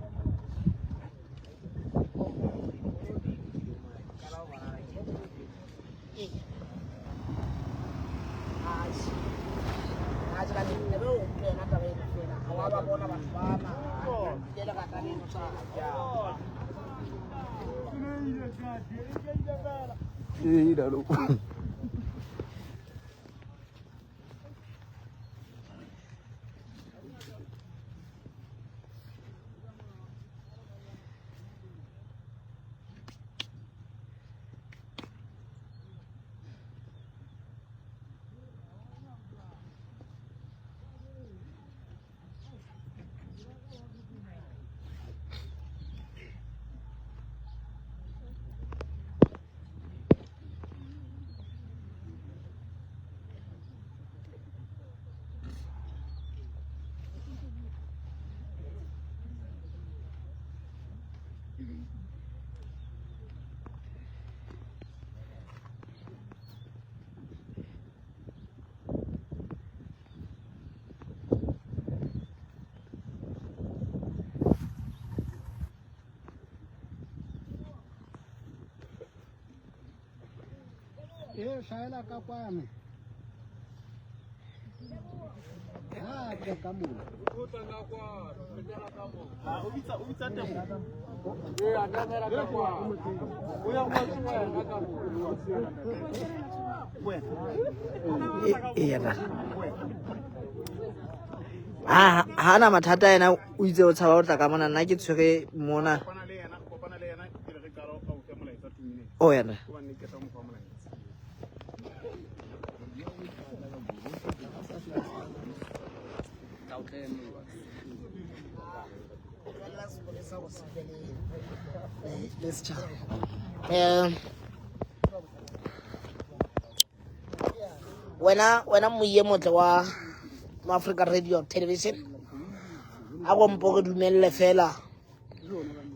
Speaker 7: E hlahela ka kwano. Ha tle ka mona.
Speaker 5: Eya na ha ha na mathata yena o itse o tshaba ho tla ka mona nna ke tshwere mona o yena
Speaker 1: le setjhaba um wena wena moiye motle wa mo Africa Radio Television a go mpo re dumelle fela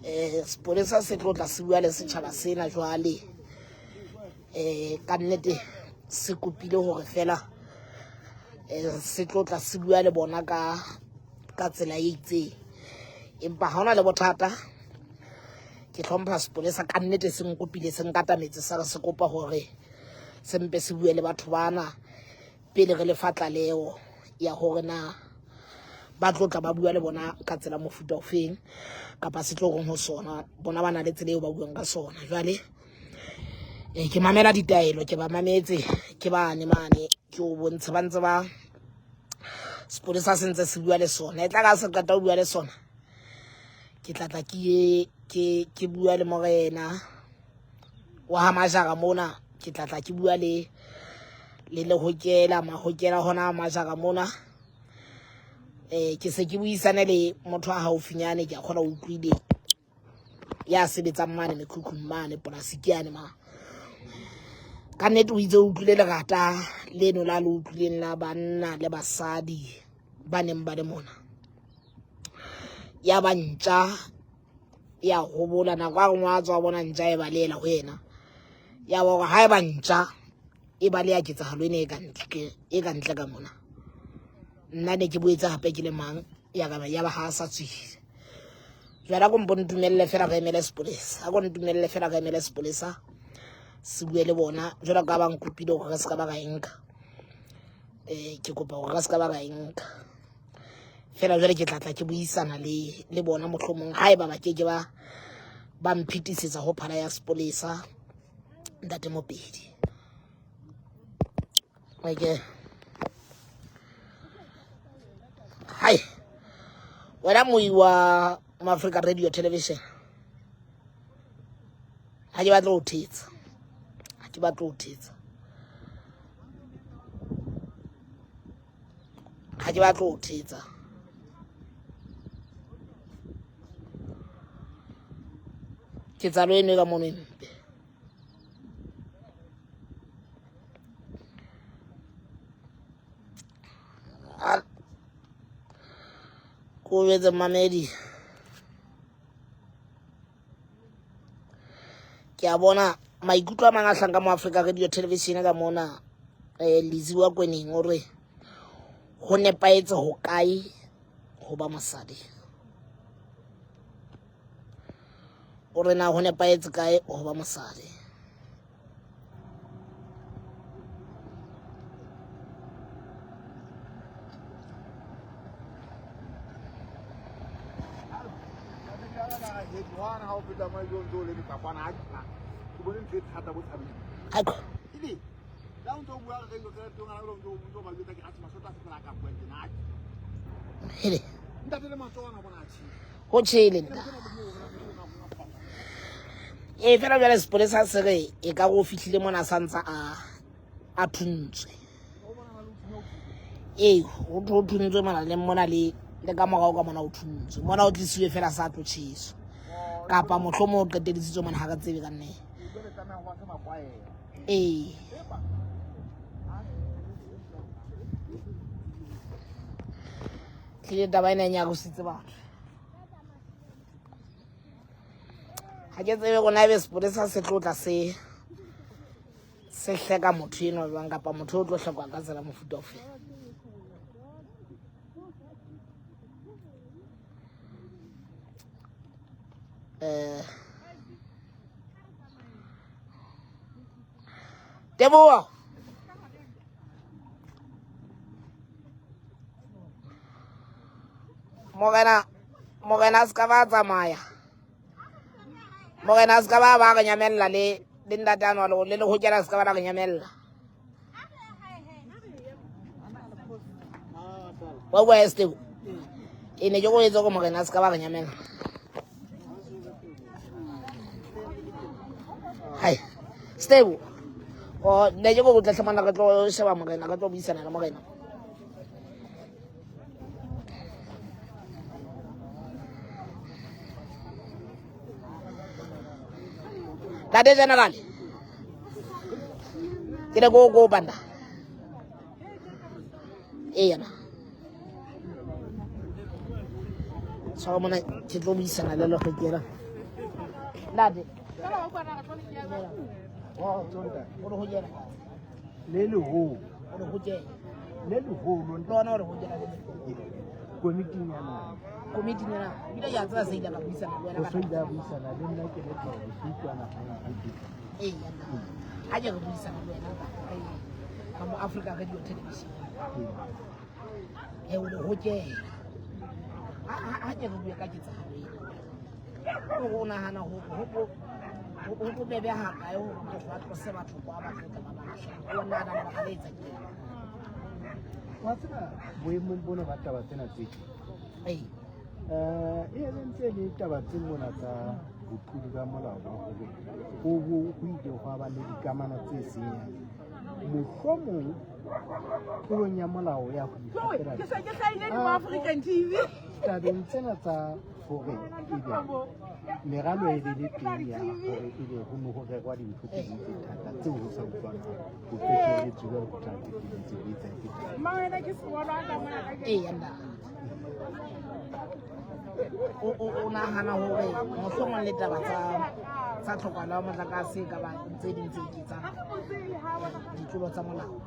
Speaker 1: eh sepolesa se tlo tla se bua le setjhaba sena jwale eh ka nnete se kopile hore fela Se tlo tla se bua le bona ka ka tsela e itseng, empa ha hona le bothata. Ke hlompha sepolesa ka nnete, se nkopile, se nkatametse, sa re se kopa hore se mpe se bue le batho bana pele re lefa tlaleho ya hore na ba tlo tla ba bua le bona ka tsela mofuta ofeng kapa se tlo reng ho sona. Bona ba na le tsela eo ba buang ka sona. Jwale ke mamela ditaelo, ke ba mametse, ke bane mane ke o bontshe ba ntse ba sepolesa se ntse se bua le sona. E tla ka se qeta ho bua le sona, ke tla tla ke ye ke bua le morena wa ha Majara mona. Ke tla tla ke bua le lehokela mahokela hona Majara mona. Ke se ke buisane le motho a haufinyane, ke a kgona o utlwile ya sebetsang mane mekhukhung mane polasi ke yane ma. Ka nnete o itse o utlwile lerata leno la le utlwileng la banna le basadi ba neng ba le mona. Ya ba ntja ya hobola nako a rengwe a tswa bona ntja e baleela ho yena, ya ba hore ha e ba ntja e baleya ketsahalo ena e ka ntle, e ka ntle ka mona. Nna ne ke boetse hape ke le mang ya ka ya ba ha a sa tswile. Jwale a ko mpo ntumelle fela re emele sepolesa, a ko ntumelle fela re emele sepolesa se bue le bona jwalo ka ba nkopile hore re se ka ba ra e nka. Ke kopa hore re se ka ba ra e nka fela. Jwale ke tla tla ke buisana le bona, mohlomong haeba ba ke ke ba ba mphetisetsa ho phala ya sepolesa. Ntate Mopedi, okay, hai wena moi wa Africa Radio Television, ha ke batle ho thetsa, ha ke batle ho thetsa, ha ke batle ho thetsa. Ketsahalo eno e ka mono e mpe. Ko jwetse mamedi, ke a bona maikutlo a mang a hlang ka mo Africa Radio Television ka mona. Lizzy wa Kweneng o re ho nepahetse ho kae ho ba mosadi? O re na ho nepahetse kae ho ba mosadi? Aiko. Hele. Ho tjhele nta. Ee, fela jwale sepolesa se re e ka go fihlile mona sa ntsa a thuntswe. Ee, ho thuntswe mona le mona le ka morao ka mona o thuntswe. Mona o tlisiwe fela sa tlo tjheswa. Kapa mohlomong o qetellisitswe mona, ha re tsebe ka nnete. Ee. Tlile taba ena e nyarositse batho. Ha ke tsebe rona ebe sepolesa se tlo tla se hleka motho enwa jwang, kapa motho o tlo hlekwa ka tsela mofuta ofe. Teboho. Morena a se ka ba tsamaya. Morena a se ka ba ba re nyamella le ntate ano le lehokela a se ka ba la re nyamella. Wa bua Estebo. E ne ke go etsa gore morena a se ka ba re nyamella. Hai. Stebo. O ne ke go tla tlhamana re tlo sheba morena, re tlo buisana le morena. Ntate General. Ke ne go go banda. Ee yana. Tshwara mona ke tlo buisana le lehokela. Ntate. O lehokela.
Speaker 3: Le leholo.
Speaker 1: O lehokela.
Speaker 7: Le leholo.
Speaker 1: Le ona hore ho kena le leholo.
Speaker 7: Komiting ya naha.
Speaker 1: Komiting ya naha. Ebile ke a tseba se ile ka buisana le wena.
Speaker 7: O so ile a buisana le nna ke le tlo se utlwana hantle.
Speaker 1: Ee, ya nna. Ha ke re buisana le wena ka mo Africa Radio Television. Ee, o le hokela. Ha ke re bue ka ketsahalo ena. Hore o nahana hore ho bobebe hakae hore motho a tlose batho kwa ba tlo tla ba batla. O nahana lebaka le etsa ke eng?
Speaker 7: Wa tseba boemong bona ba taba tsena tse tje.
Speaker 1: Ee.
Speaker 7: E ntse le taba tse mona tsa botlodi ba molao ba hore ho ile hwa ba le dikamano tse senyang. Mohlomong tlolong ya molao ya ho ikgapela
Speaker 6: Ke se ke hlahile di mo African TV.
Speaker 7: tabeng tsena tsa hore ebe meralo e be le teng ya hore ebe ho ne ho rerwa dintho tse ding tse thata tseo ho sa utlwanang ho qetelletse jwale ho tla qetelletse ho etsahetse taba.
Speaker 6: Mawena ke sebolo ka mona ka
Speaker 1: Ee, ya nna. O nahana hore mohlomong le taba tsa tlhokahalo ya motlakase ka ba tse ding tse iketsang ditlolo tsa molao.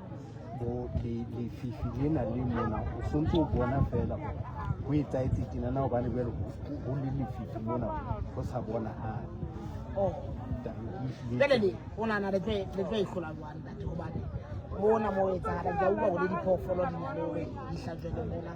Speaker 7: Bo lefifi lena le mona o sontse o bona fela hore ho etsahetse tjena na hobane jwale ho le lefifi mona ho sa bonahale.
Speaker 1: Oh. Jwale le o nahana le tlo e hlola jwang ntate hobane mona mo etsahalang ke a utlwa hore diphoofolo di na le hore di hlajwe le mona.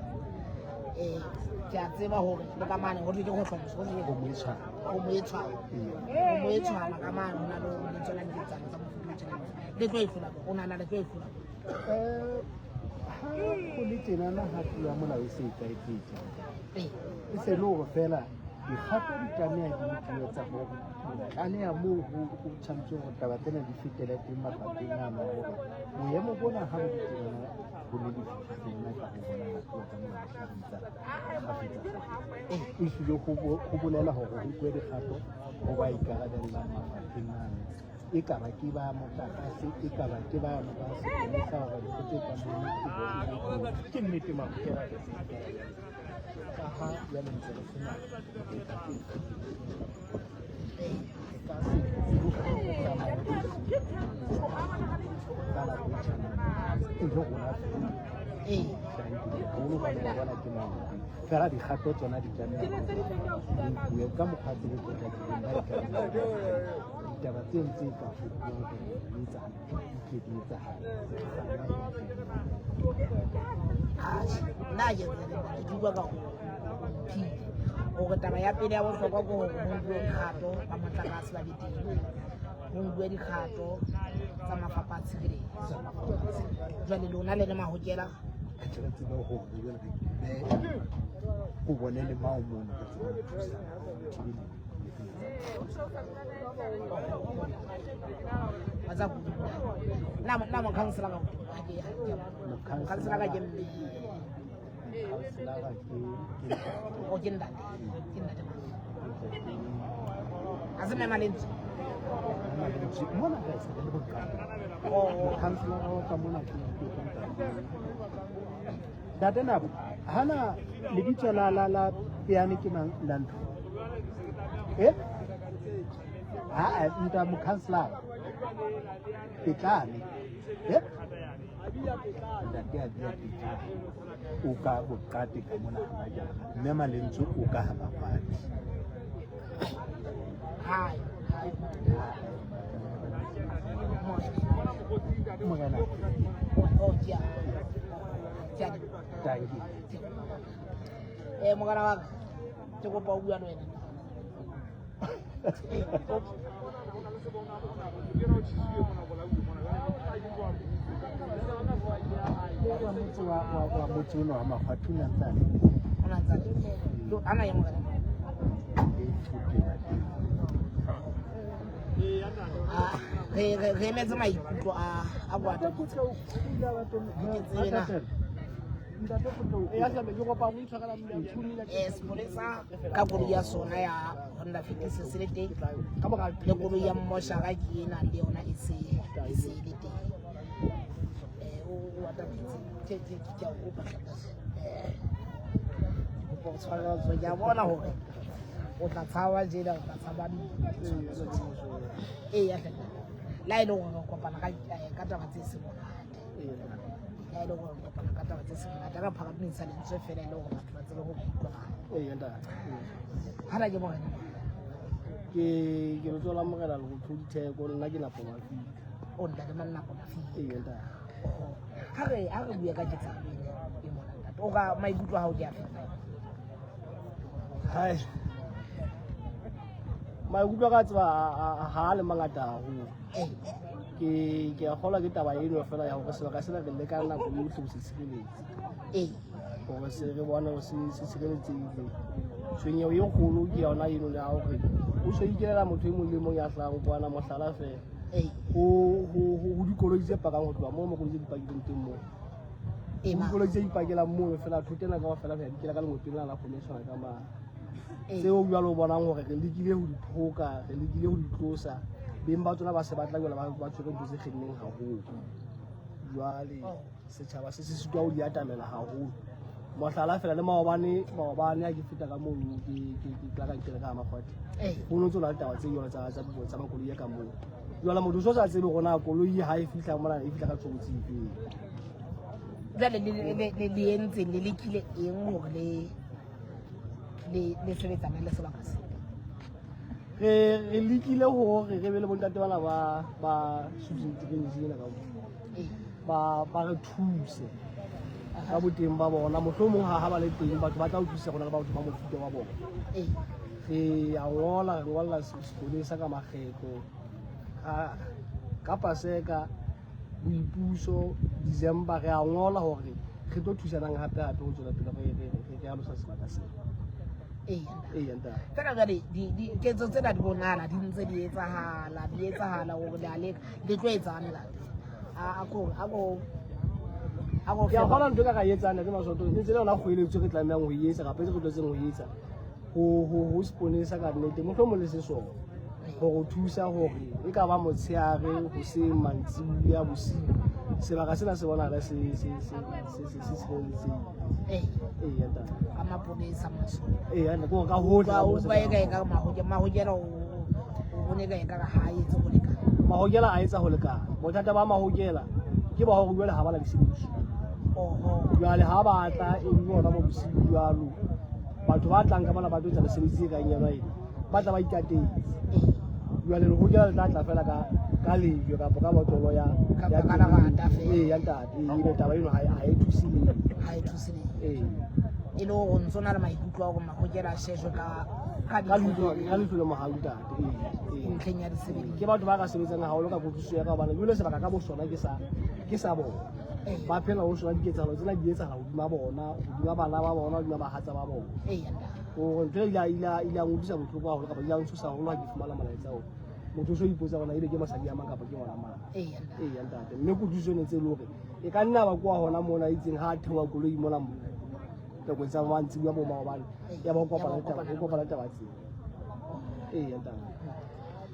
Speaker 1: Ke a tseba hore le ka mane ho thwe ke kgohloso, ho thwe ke
Speaker 7: Kgomo e tshwana.
Speaker 1: Kgomo e tshwana. Kgomo e tshwana ka mane ho na le hore le tswela diketsahalo tsa mofuta o tjena. Le tlo e hlola jwang? O nahana le tlo e hlola jwang?
Speaker 7: Ha ho le tjenana ha tlolo ya molao e se etsahetse tjena.
Speaker 1: Ee.
Speaker 7: E se le hore feela dikgato di tlameha di nkuwe tsa hore tlaleha moo ho tshwanetse hore taba tsena di fetele teng mafapheng ano hore boemo bona ha bo le tjenana ho le lefifi nna ka ho bona tlolo tsa molao di tla kgafetsa kgafetsa. E hlile ho bolela hore ho nkuwe dikgato ho ba ikarabellang mafapheng ano. E ka ba ke ba motlakase, e ka ba ke ba ba sepolesa hore ntho tse kang bo ke nnete mahokela re se ikarabella. Ka ha jwale ntse re sena dibetsa tse re ka se tsebe hore re tsamaye ka nako e tshwanang e le rona fela.
Speaker 1: Ee.
Speaker 7: Haholo hobane wa bona ke maoto. Fela dikgato tsona di tlameha hore di nkuwe ka mokgwa tsebo e potlakileng ba ikarabellang. Ditaba tse ntse ka fupuwang hore di etsahale, di ke di etsahale.
Speaker 1: Atjhe, nna ha ke tsebe ntate, ke utlwa ka hore phile. Hore taba ya pele ya bohlokwa ke hore ho nkuwe dikgato ba motlakase ba be teng. Ho nkuwe dikgato tsa mafapha a tshireletso. Jwale lona le le mahokela.
Speaker 7: Re tle re tsebe hore jwale re behe ko bone le mao mono re tsebe ho thusana hore thibele
Speaker 1: Wa tseba ko nna nna mokhanselara ka ha ke mokhanselara ke mme.
Speaker 7: Mokhanselara ke
Speaker 1: O ke ntate. Ke ntate mang? Ha se mme Malentswe?
Speaker 7: Mona re se re le boqapi.
Speaker 1: Oh.
Speaker 7: Mokhanselara wa ka mona ke ntate. Ntate Nabo, hana lebitso la la la peane ke mang la ntho? Eh? Ha nta mokhanselara. Petlane. Eh? Ntate a bia Petlane. O ka boqate ka mona hana jana. Mme Malentswe o ka ha Makwati.
Speaker 1: Hai, hai.
Speaker 7: Morena.
Speaker 1: Oh, ke a. Ke a.
Speaker 7: Tanki.
Speaker 1: Morena wa ka, ke kopa ho bua le wena.
Speaker 7: Wa motse wa wa wa motse ona wa Makgwathu o na ntse a le teng.
Speaker 1: O na ntse a le teng. Jo, ana ye morena.
Speaker 7: E thoteng a teng.
Speaker 1: Ah, re emetse maikutlo a kwata. Ke tsebe na. Sepolesa ka koloi ya sona ya Honda Fit e se se le teng, le koloi ya mmoshara ke ena le yona e se e le teng. O atametse. Ke a o kopa hle ntate. Ke kopa o tshwarele, ke a bona hore o tla tshaba jena, o tla tshaba ditshwantsho. Ee, ya hle ntate. Le ha e le hore re kopana ka taba tse seng monate. e le gore kopana ka taba tse seng ngata ka phakamisa lentswe fela e le gore batho ba tsebe go utlwagala.
Speaker 3: Ee, ntate.
Speaker 1: Hana ke morena.
Speaker 3: Ke letso la morena Lerotho Ditheko, nna ke Napo Mafika.
Speaker 1: O ntate Manapo Mafika.
Speaker 3: Ee, ntate.
Speaker 1: Oho. Ha re bua ka ketsahalo ena e mona ntate, o ka maikutlo a hao ke afe?
Speaker 3: Hai. Maikutlo a ka tseba ha a le mangata haholo. Ke a kgolwa ke taba eno fela ya hore sebaka sena re leka nako yohle ho se tshireletsa. Hore se re bone hore se tshireletsehile. Tshwenyeho e kgolo ke yona eno ya hore o so ikelela motho e mong le mong ya hlahang kwana, mohlala fela. Ho dikoloi tse pakang ho tloha moo mo koloi tse di pakileng teng moo. Ho dikoloi tse ipakelang mono fela, thoto ena kaofela ho ya dikela ka lengopeng lena la kgomo e tshwana ka mane. Tseo jwalo o bonang hore re lekile ho di phoka, re lekile ho di tlosa, beng ba tsona ba se batla jwale ba tshwere ntho tse kgenneng haholo. Jwale setjhaba se se sitwa ho di atamela haholo. Mohlala fela le maobane ha ke feta ka mono ke tla ka nkela ka Makgwathe. Ho no ntso na le taba tse jwalo tsa makoloi a ka moo. Jwale motho o so sa tsebe hore na koloi ha e fihla mona e fihla ka tshobotsi efe.
Speaker 1: Jwale le entse le lekile eng hore le sebetsane le sebaka se?
Speaker 3: Re lekile hore re be le bontate bana ba Susan Trains ena ka moo. Ba re thuse ka boteng ba bona. Mohlomong ha ba le teng batho ba tla utlwisisa rona le batho ba mofuta wa bona. Re a ngola, re ngolla sepolesa ka makgetlo ka Paseka, boipuso, December, re a ngola hore re tlo thusanang hape hape ho tswela pele re alosa sebaka sena. Ee, ntate.
Speaker 1: Fela jwale diketso tsena di bonahala di ntse di etsahala, di etsahala hore le a leka, le tlo etsang ntate? A ko
Speaker 3: Ke a kgolwa ntho e ka ka e etsang ntate Masoto, e ntse le yona kgoeletso re tlamehang ho e etsa kapa e re tlwaetseng ho e etsa ho seponesa ka nnete, mohlomong le sesole ho thusa hore e ka ba motshehare, hoseng, mantsibuya, bosiu, sebaka sena se bonahala se tshireletsehile. Ee, ntate.
Speaker 1: Ka maponesa masole.
Speaker 3: Ee, ntate, ke hore ka hohle
Speaker 1: ka utlwa e ka e ka mahokela o bone ka e ka ha a etse ho lekana.
Speaker 3: Mahokela a etsa ho lekana. Bothata ba mahokela ke ba hore jwale ha ba na disebediswa. Jwale ha ba tla e le hona bo bosiu jwalo, batho ba tlang ka mona ba tlo etsa mesebetsi e kang yona ena, ba tla ba ikatetse. Jwale lehokela le tla tla fela ka lejwe kapa ka botlolo ya
Speaker 1: Kapa ka lerata fela.
Speaker 3: Ee, ya ntate. Ee, ebe taba eno ha e thuse letho.
Speaker 1: Ha e thuse letho.
Speaker 3: Ee.
Speaker 1: E le hore o ntso na le maikutlo a hore mahokela a shejwe ka
Speaker 3: Ka leihlo le mohau ntate. Ee, ee.
Speaker 1: Ntlheng ya disebediswa.
Speaker 3: Ke batho ba ka sebetsang haholo ka kutlwisiso ya ka, hobane jwale sebaka ka bo sona ke sa bona. Ba phela ho sona, diketsahalo tsena di etsahala hodima bona, hodima bana ba bona, hodima bahatsa ba bona.
Speaker 1: Ee, ntate.
Speaker 3: Hore ntho e ile ya nkutlwisa bohloko haholo kapa ile ya ntshosa haholo ha ke fumana molaetsa oo. Motho o so ipotsa hore na ebe ke mosadi ya mang kapa ke ngwana mang.
Speaker 1: Ee, ntate.
Speaker 3: Ee, ntate. Mme kutlwisiso ene tse e le hore e ka nna ba kwa hona mona itseng ha a theoha koloi mona nakong tsa mantsibuya bo maobane, ya ba o kopana le taba, o kopana le taba tseo. Ee, ntate.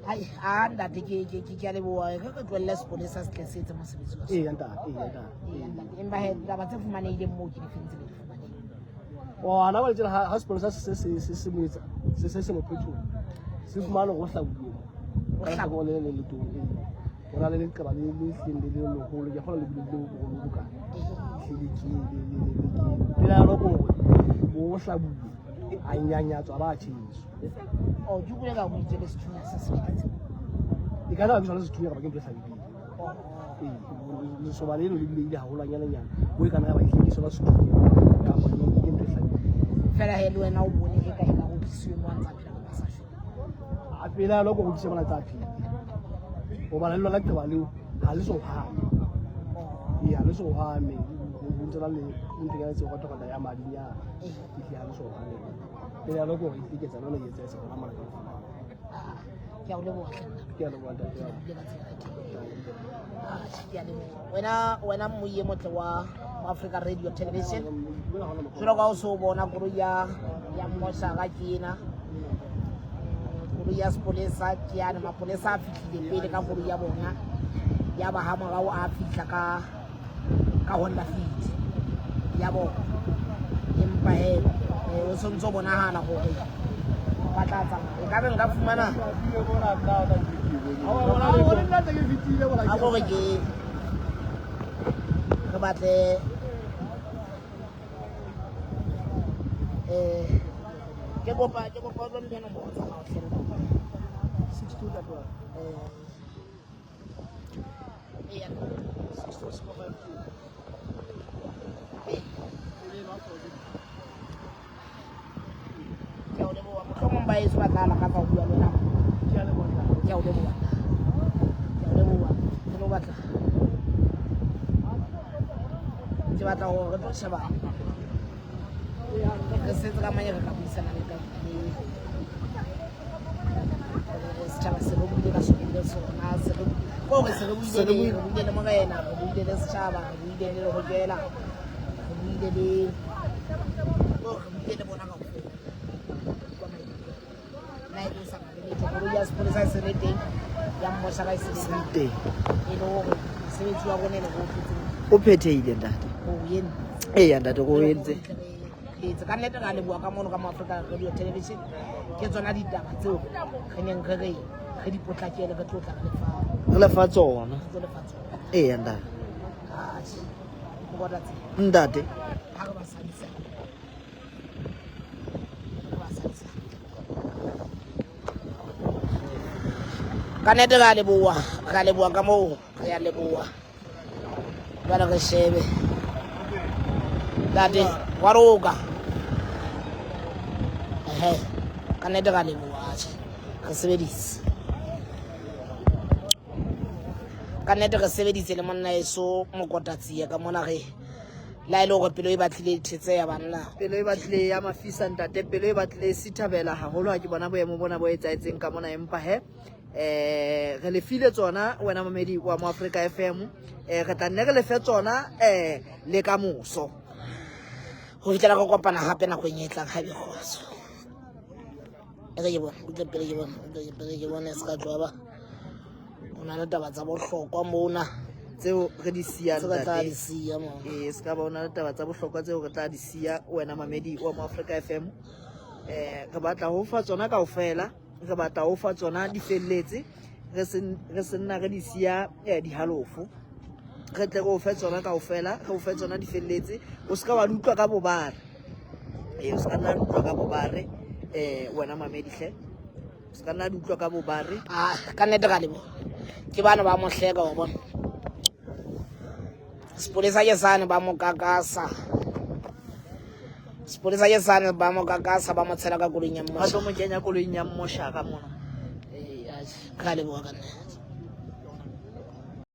Speaker 1: Hai, a ntate ke a leboha. Re tlohelle sepolesa se tle se etse mosebetsi wa sona.
Speaker 3: Ee, ntate. Ee, ntate.
Speaker 1: Ee, ntate. Empa he taba tse fumanehileng moo ke difeng tse le di fumaneng?
Speaker 3: O ana ba tsela ha sepolesa se mo etsa, se mo phethola. Se fumane hore o hlabuwe.
Speaker 1: O
Speaker 3: Ka
Speaker 1: hlabuwe.
Speaker 3: lehlakore le le letona. Ee. Ho na le leqeba le hlileng le le leholo, ke kgolwa le bile le boholo bo kae. Ehlile ke le. Pelaelo ke hore o hlabuwe, a nyanyatswa, ba a tjheswa.
Speaker 1: Oh, ke utlwile ka ho itse le sethunya se sebeditse.
Speaker 3: E ka nna ke sona sethunya kapa ke ntho e hlabileng. Ee, lesoba leno le buleile haholwanyane-nyane, ho e ka nna ya ba ehlile ke sona sethunya kapa ke ntho e hlabileng.
Speaker 1: Fela he le wena o bone e ka e ka ho tlisiwe mo a ntsa phela kapa a sa shwe.
Speaker 3: A pelaelo ke ho tlisa mona tsa phela. Hobane le lona leqeba leo ha le so hwame. Ee, ha le so hwame. Ho ntse na le ntho e tse rotorota ya madinyana. Ehlile ha le so hwame. Pelaelo ke hore ehlile ketsahalo ena e etsahetse hona mona kaofela.
Speaker 1: Ke a o leboha hle nna.
Speaker 3: Ke a leboha ntate wa ka.
Speaker 1: Ke ka tsela e teng. Ke a leboha. Wena mmui e motle wa Africa Radio Television. Jwalo ka o so bona koloi ya mmoshara ke ena. Koloi ya sepolesa ke yane, mapolesa a fihlile pele ka koloi ya bona. Ya ba ha morao a fihla ka Honda Fit ya bona. Empa he o sontso bonahala hore ba tla tsamaya. E ka be nka fumana a kore ke Re batle eh ke kopa ke kopa o tlo mphe nomoro tsa hao hle ntate.
Speaker 7: 62 that one.
Speaker 1: Eh, eya.
Speaker 7: 64652.
Speaker 1: Eh, ke a o leboha. Mohlomong ba heso ba tla lakatsa ho bua le wena.
Speaker 7: Ke a leboha.
Speaker 1: Ke a o leboha. Ke a o leboha. Ke no batla. Ke batla hore re tlo sheba re setse ka manye re ka buisana le ka le setjhaba se re buile ka sona le sona se re ko re se re buile le re buile le morena re buile le setjhaba re buile le lehokela re buile le ko re buile le bona kaofela. Utlwa maikutlo. Nna e sa na le letho koloi ya sepolesa e se le teng ya mmoshara e se le teng
Speaker 5: teng
Speaker 1: e le hore mosebetsi wa rona e ne re o tletseng
Speaker 5: o phethehile ntate
Speaker 1: o entse
Speaker 5: eya ntate ko o entse
Speaker 1: etse ka nnete ra leboha ka mono ka mo Africa Radio Television ke tsona ditaba tseo re neng re re re di potlakele re tlo tla re lefa
Speaker 5: re lefa tsona
Speaker 1: re tlo lefa tsona
Speaker 5: eya ntate
Speaker 1: atjhe mokotatsi
Speaker 5: ntate
Speaker 1: ha re ba sadisa re ba sadisa ka nnete ra leboha ra leboha ka moo re a leboha jwale re shebe ntate wa roka ehe ka nnete ra leboha atjhe re sebedise ka nnete re sebeditse le monna eso mokotatsie ka mona re la e le hore pelo e batlile e thetseya banna
Speaker 5: pelo e batlile ya mafisa ntate pelo e batlile e sithabela haholo ha ke bona boemo bona bo etsahetseng ka mona empa he eh re lefile tsona wena mamedi wa mo Africa FM eh re tla nne re lefe tsona eh le ka moso
Speaker 1: ho fihlela re kopana hape nakong e tlang haebe kgotso e re ke bone utlwe pele ke bone utlwe pele ke bone se ka tloha ba o na le taba tsa bohlokwa mona
Speaker 5: tseo re di siyang
Speaker 1: tse re tla
Speaker 5: ntate
Speaker 1: di siya mona
Speaker 5: ee se ka ba o na le taba tsa bohlokwa tseo re tla di siya wena mamedi wa mo Africa FM eh re batla ho fa tsona kaofela re batla ho fa tsona di felletse re se re se nna re di siya eh, dihalofo re tle re o fe tsona kaofela re o fe tsona di felletse o se ka wa di utlwa ka bobare ee o se ka nna di utlwa ka bobare eh wena mamedi hle o se ka nna di utlwa ka bobare
Speaker 1: Ah, ka nnete ra leboha ke bana ba mo hleka wa bona sepolesa ke sane ba mo kakasa sepolesa ke sane ba mo kakasa ba mo tshela ka koloing ya
Speaker 5: ba
Speaker 1: mmoshara
Speaker 5: tlo mo kenya koloing ya mmoshara mona
Speaker 1: Ee, atjhe, ra leboha ka nnete.